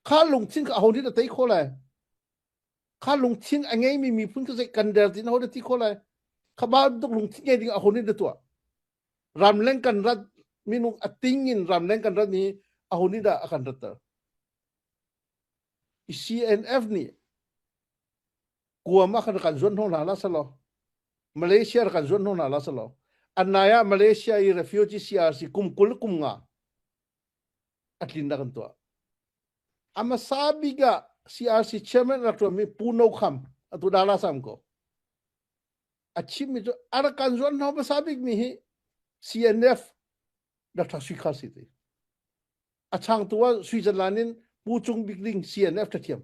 kha lungthin kha aho nih a tei kho lai kha lungthin a ngeimi miphun kha zei kan der tin aho dah ti kho lai kha bantuk lungthin ngei ding aho nih dah tuah ramleng kan rat minung a ting in ramleng kan rat mi aho nih dah a kan ratter CNF nih kuam ah khan kan zuan hno hna la salo Malaysia kan zuan hno hna la salo anai ah Malaysia i refugee CRC kum kul kum nga a tlin dah kan tuah a hmasa bik ah CRC chairman rak ṭuanmi Pu No Kham atu Dala Sam ko a chimmi cu a rak kan zuan hno hmasa bik mi hi CNF Dr. Sui Khar si ti a changtu ah Switzerland in Pu Cung Bik Ding CNF ṭhathiam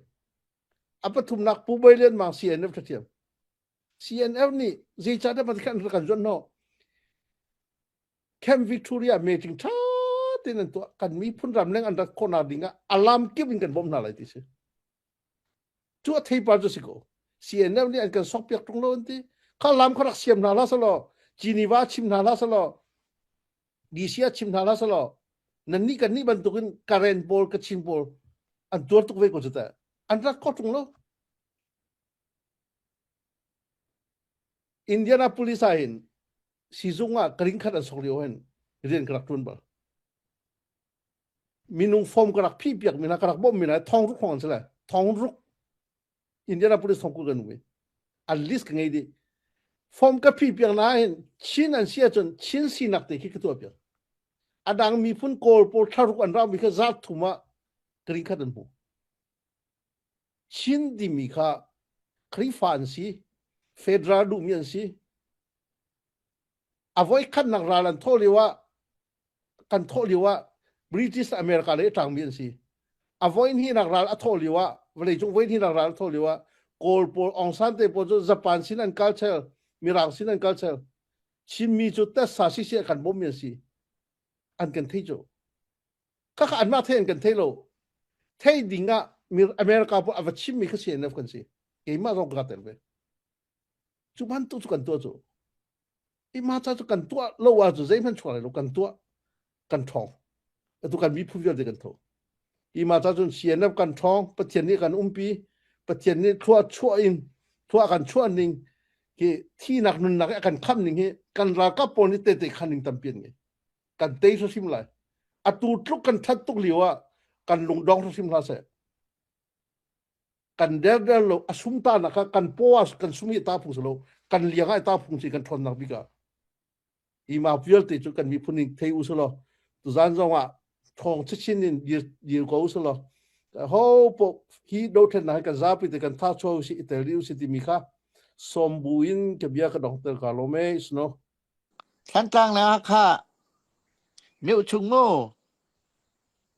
a pathumnak Pu Boi Lian Mang CNF ṭhathiam CNF nih zeicahtiah Pathian kan zuan hno Camp Victoria meeting ṭha tein an tuah kan miphun ramleng an rat khawhnak ding ah alam kip in kan bawmh hna lai ti si cu a theipar cu si ko CNF nih an kan sok piak ṭung lo an ti kha lam kha rak siam hna hlah selaw Geneva chim hna hlah selaw DC ah chim hna hlah selaw nan nih kan nih bantukin Karen pawl Kachin pawl an tuar tuk ve ko cu teh an rat kho ṭung lo Indianapolis ah hin sizung ah ka ring khat an sok lio hin rian ka rak ṭuan bal. Minung form ka rak phih piak mi hna ka rak bawmh mi hna thong ruk hrawng an si lai. Thong ruk Indianapolis thong kul kan um i an list ka ngei dih. Form ka phih piak na hin Chin an si ahcun Chin sinak te khi ka tuah piak. A dang miphun Kawl pawl thla ruk an rau mi kha zat thum ah ka ring khat an hmu. Chin timi kha Khrihfa an si, federal duhmi an si. A voikhatnak ral an thawh lio ah kan thawh lio ah British America lei a ṭangmi an si. A voihnihnak ral a thawh lio ah vawleicung voihnihnak ral a thawh lio ah Kawl pawl Aung San te pawl cu Japan sin an kal chel, Mirang sin an kal chel. Chinmi cu tessa sisi a kan bawmmi an si. An kan thei cu. Khakha anmah thei an kan thei lo. Thei ding ah America pawl a va chimmi kha CNF kan si. Keimah zong ka tel ve. Cu bantuk cu kan tuah cu. Ima ca cu kan tuah lo ah cu zeihmanh chuak lai lo kan tuah kan ṭhawng. Atu kan miphun vialte kan tho. Ima ca cun CNF kan ṭhawng, Pathian nih kan umpi, Pathian nih thlua chuah in thlua kan chuah ning hi thinak nunnak a kan khamh ning hi kan ralkap pawl nih tehte khan ning tampi an ngei. Kan tei hrim lai. Atu tluk kan ṭhat tuk lio ah kan lungdong hrim hlah seh. Kan derder lo a sum ta nak kha kan paw ah kan sum hi ta phung si lo kan liang ah ta phung si kan ṭhawnnak bik ah hi ma vialte cu kan miphun in thei u selaw tuzan zong ah ṭhawng chinchin in dir dir ko u selaw ho po hi dothlennak hi kan zapi te kan tha chuah u si i tel dih u si timi kha sawm bu in ka bia ka dongter ka lawm e sno Thantlang le Hakha miochung mu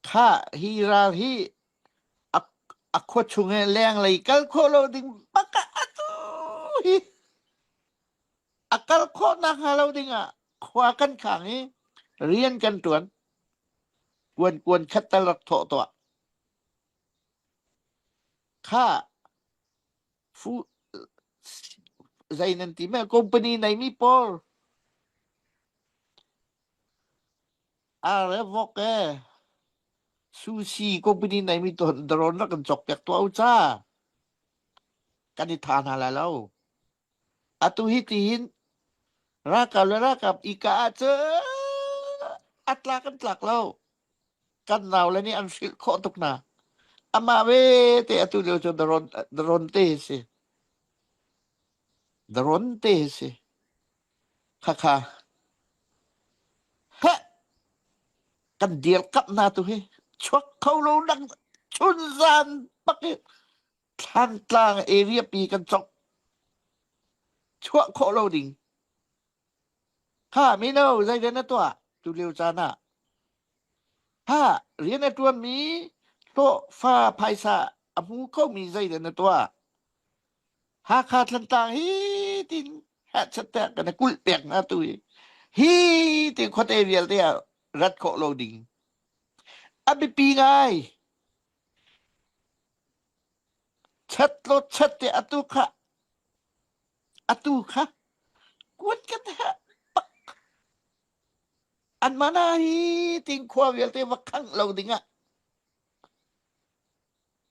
khah hi ral hi a, a khua chung i lenglei kal khawh lo ding bak ah atu hi a kal khawh nakhnga lo ding ah khua kan khang i rian kan ṭuan. Kuan kuan khat tal rak thawh tuah. Khah. Fu zei nan ti me company nei mi pawl are vok e sushi company nei mi ton drone rak kan cawk piak tuah u ca kan i tha hna lai lo. Atu hi tihin ralkap le ralkap i kah ahcun a tlak an tlak lo. Kan naule nih an hrilh khawh tuk hna. Amah ve te atu lio cu daron, daron te hi si. Daron te hi si. Khakha. Heh! Kan dirkamh hna tu hi. Chuak kho lo dang chun zan bak hi Thlantlang area pi kan cawk. Chuah khawh lo ding. Kha mino zeidah na tuah tu lio caan ah? Ha rian a ṭuanmi hlawhfa phaisa a hmu khomi zeidah na tuah? Hakha Thlantlang hi tin hehchat tiah kan i kulh pek hna tu hi. Hi ti khuate vialte ah rat khawh lo ding. A biapi ngai. Chat law chat te atu kha atu kha kuat kan herh bak. An mana hi ting khua vialte va khangh lo ding ah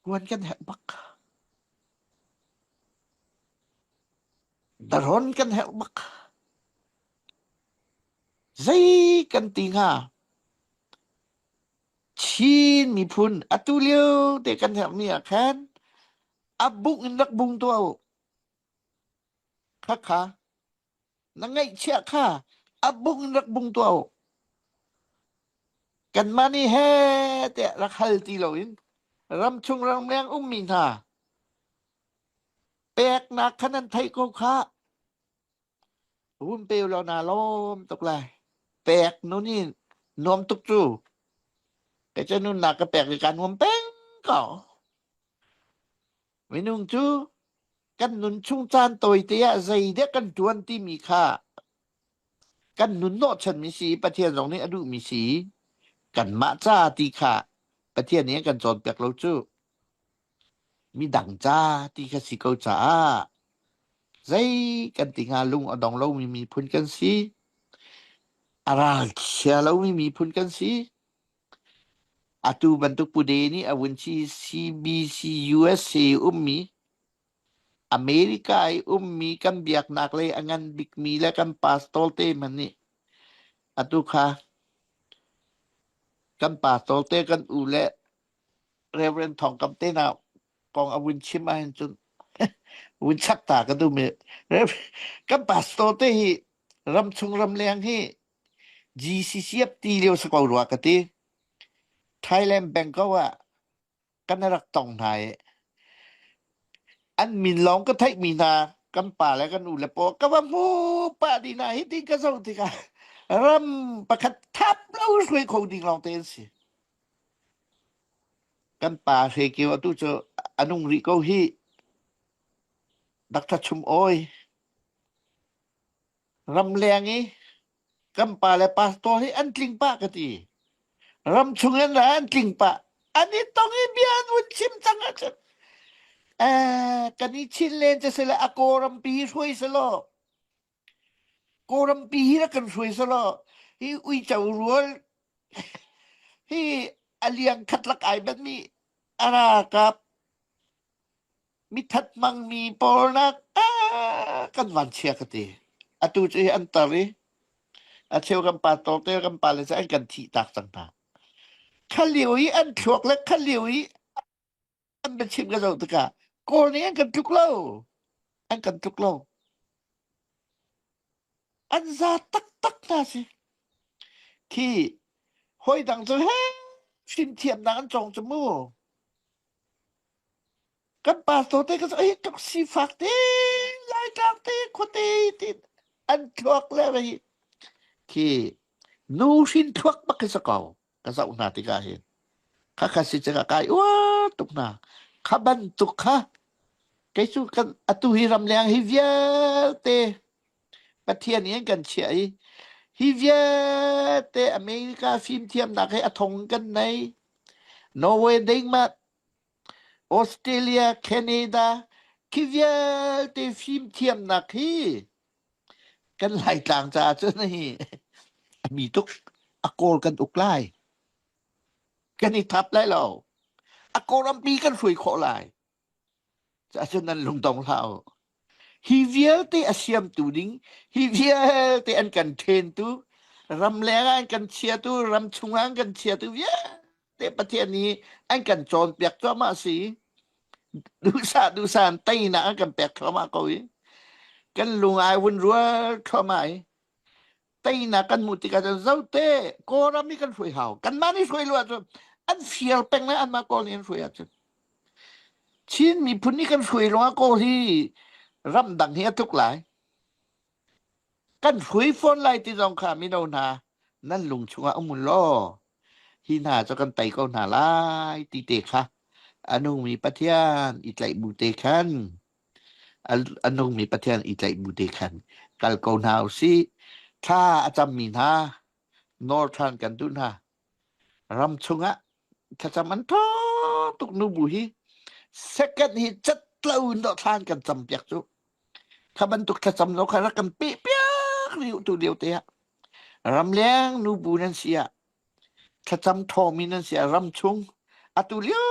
kuan kan herh bak. Daron kan herh bak. Zei kan ti hnga? Chin miphun atu lio te kan herhmi ah khan a bung in rak bung tuah u. Khakha na ngaihchiah kha a bung in rak bung tuah u. Kanmah nih he tiah rak hal ti loin ramchung ramleng ummi hna peknak kha nan theih ko khah. Run pe law naa lawm tuk lai. Pek nun hi nuam tuk cu. Kei cu nunnak ka pek i kaa nuam peng ko. Minung cu kan nun chung caan tawite ah zeidah kan ṭuan timi kha kan nun hnawhchanmi si i Pathian zong nih a duhmi si i kanmah ca ti kha Pathian nih a kan cawnpiak lo cu. Midang ca ti kha si ko caah zei kan ti hnga lung a dong lomi miphun kan si. A ralchia lomi miphun kan si. Atu bantuk Pude nih a vun si CBC USA ummi America i ummi kan biaknak lei a ngan bikmi le kan pastor te hmanh nih atu kha kan pastor te kan u le Reverend Thawng Kam te hna kong a vun chim ahhin cun vun chak ta ka duh mi kan pastor te hi ramchung ramleng hi GCCF ti lio si ko rua ka ti. Thailand Bangkok ah kan rak tong hna i an min lawng ka theihmi hna kan pa le kan u le paw ka va hmu pah dih hna hi ti ka zoh tikah ram pakhat thap lo hruai kho ding lawng te an si. Kan pa Hre Kio atu cu a nung rih ko hih. Dr. Chum Awi. Ramleng i kan pa le pastor hi an tling pah ka ti. Ramchung in ra an tling pah. An i tong i bia an vun chim cang ahcun eh, kan i chin len cu sile a kawlrampi hi hruai selaw Kawlrampi hi rak kan hruai selaw hi uico rual hi a liang khat lak ai banmi a ralkap mithat hmangmi pawl nak ah kan van chia ka ti. Atu cu hi an tar i a cheu kan pa tawte kan pa le cu an kan thih tak cang hna. Kha lio i an thluak le kha lio i an biachim ka zoh tikah Kawl nih an kan tluk lo. An kan tluk lo. An za taktak hna si. Khi hawi dang cu he fimthiamnak an cawng cu mu. Kan pastor te ka hi tluk sifak te laitlang te khuate ti an thluak le hi khi nu hrin thluak bak hi sa ko ka zoh hna tikah hin khakha si cangah kai uar tuk hna kha bantuk kha kei cu kan atu hi ramleng hi vialte Pathian nih an kan chiah i hi vialte America fimthiamnak he a thong kan nei Norway Denmark Australia Canada. Khi vialte fimthiamnak hi kan Laitlang caah cun hi a mi tuk a kawl kan uk lai. Kan i thap lai lo. A kawlrampi kan hruai khawh lai. Cun nan lungdong hlah u. Hi vialte a siamtu ding, hi vialte an kan ṭhentu, ramleng ah an kan chiatu, ramchung ah an kan chiatu vialte Pathian nih an kan cawnpiak cuahmah a si. Duhsah duhsah in teinak an kan pek thluahmah ko i kan lung ai vun rual thluahmah i teinak kan hmuh tikah cun zote Kawlram hi kan hruai hau. Kanmah nih hruai lo ahcun an fir peng le anmah Kawl nih an hruai ahcun. Chin miphun nih kan hruai lawngah Kawl hi ramdang hi a tluk lai. Kan hruai fawn lai ti zong kha mino hna nan lung chungah um u law hi hna cu kan tei ko hna lai ti te kha a nungmi Pathian i tlaih bu te khan A nungmi Pathian i tlaih bu te khan kal ko hna u sih. Thla a cammi hna nawl ṭhan kan duh hna. Ram chungah thlacam an ṭhawng tuk nubu hi second hi cat lo in dawh thla an kan cam piak cu. Kha bantuk thlacam lo kha rak kan peh piak rih u tu lio te ah. Ramleng nubu nan si ah Thlacam ṭhawngmi nan si ah ramchung atu lio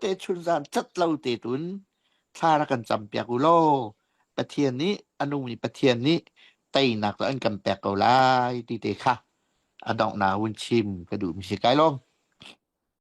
te chunzan cat lo te tun thla rak kan campiak u law Pathian nih a nungmi Pathian nih teinak cu an kan pek ko lai ti te kha a donghnak hun chim ka duhmi si. Kai lawm.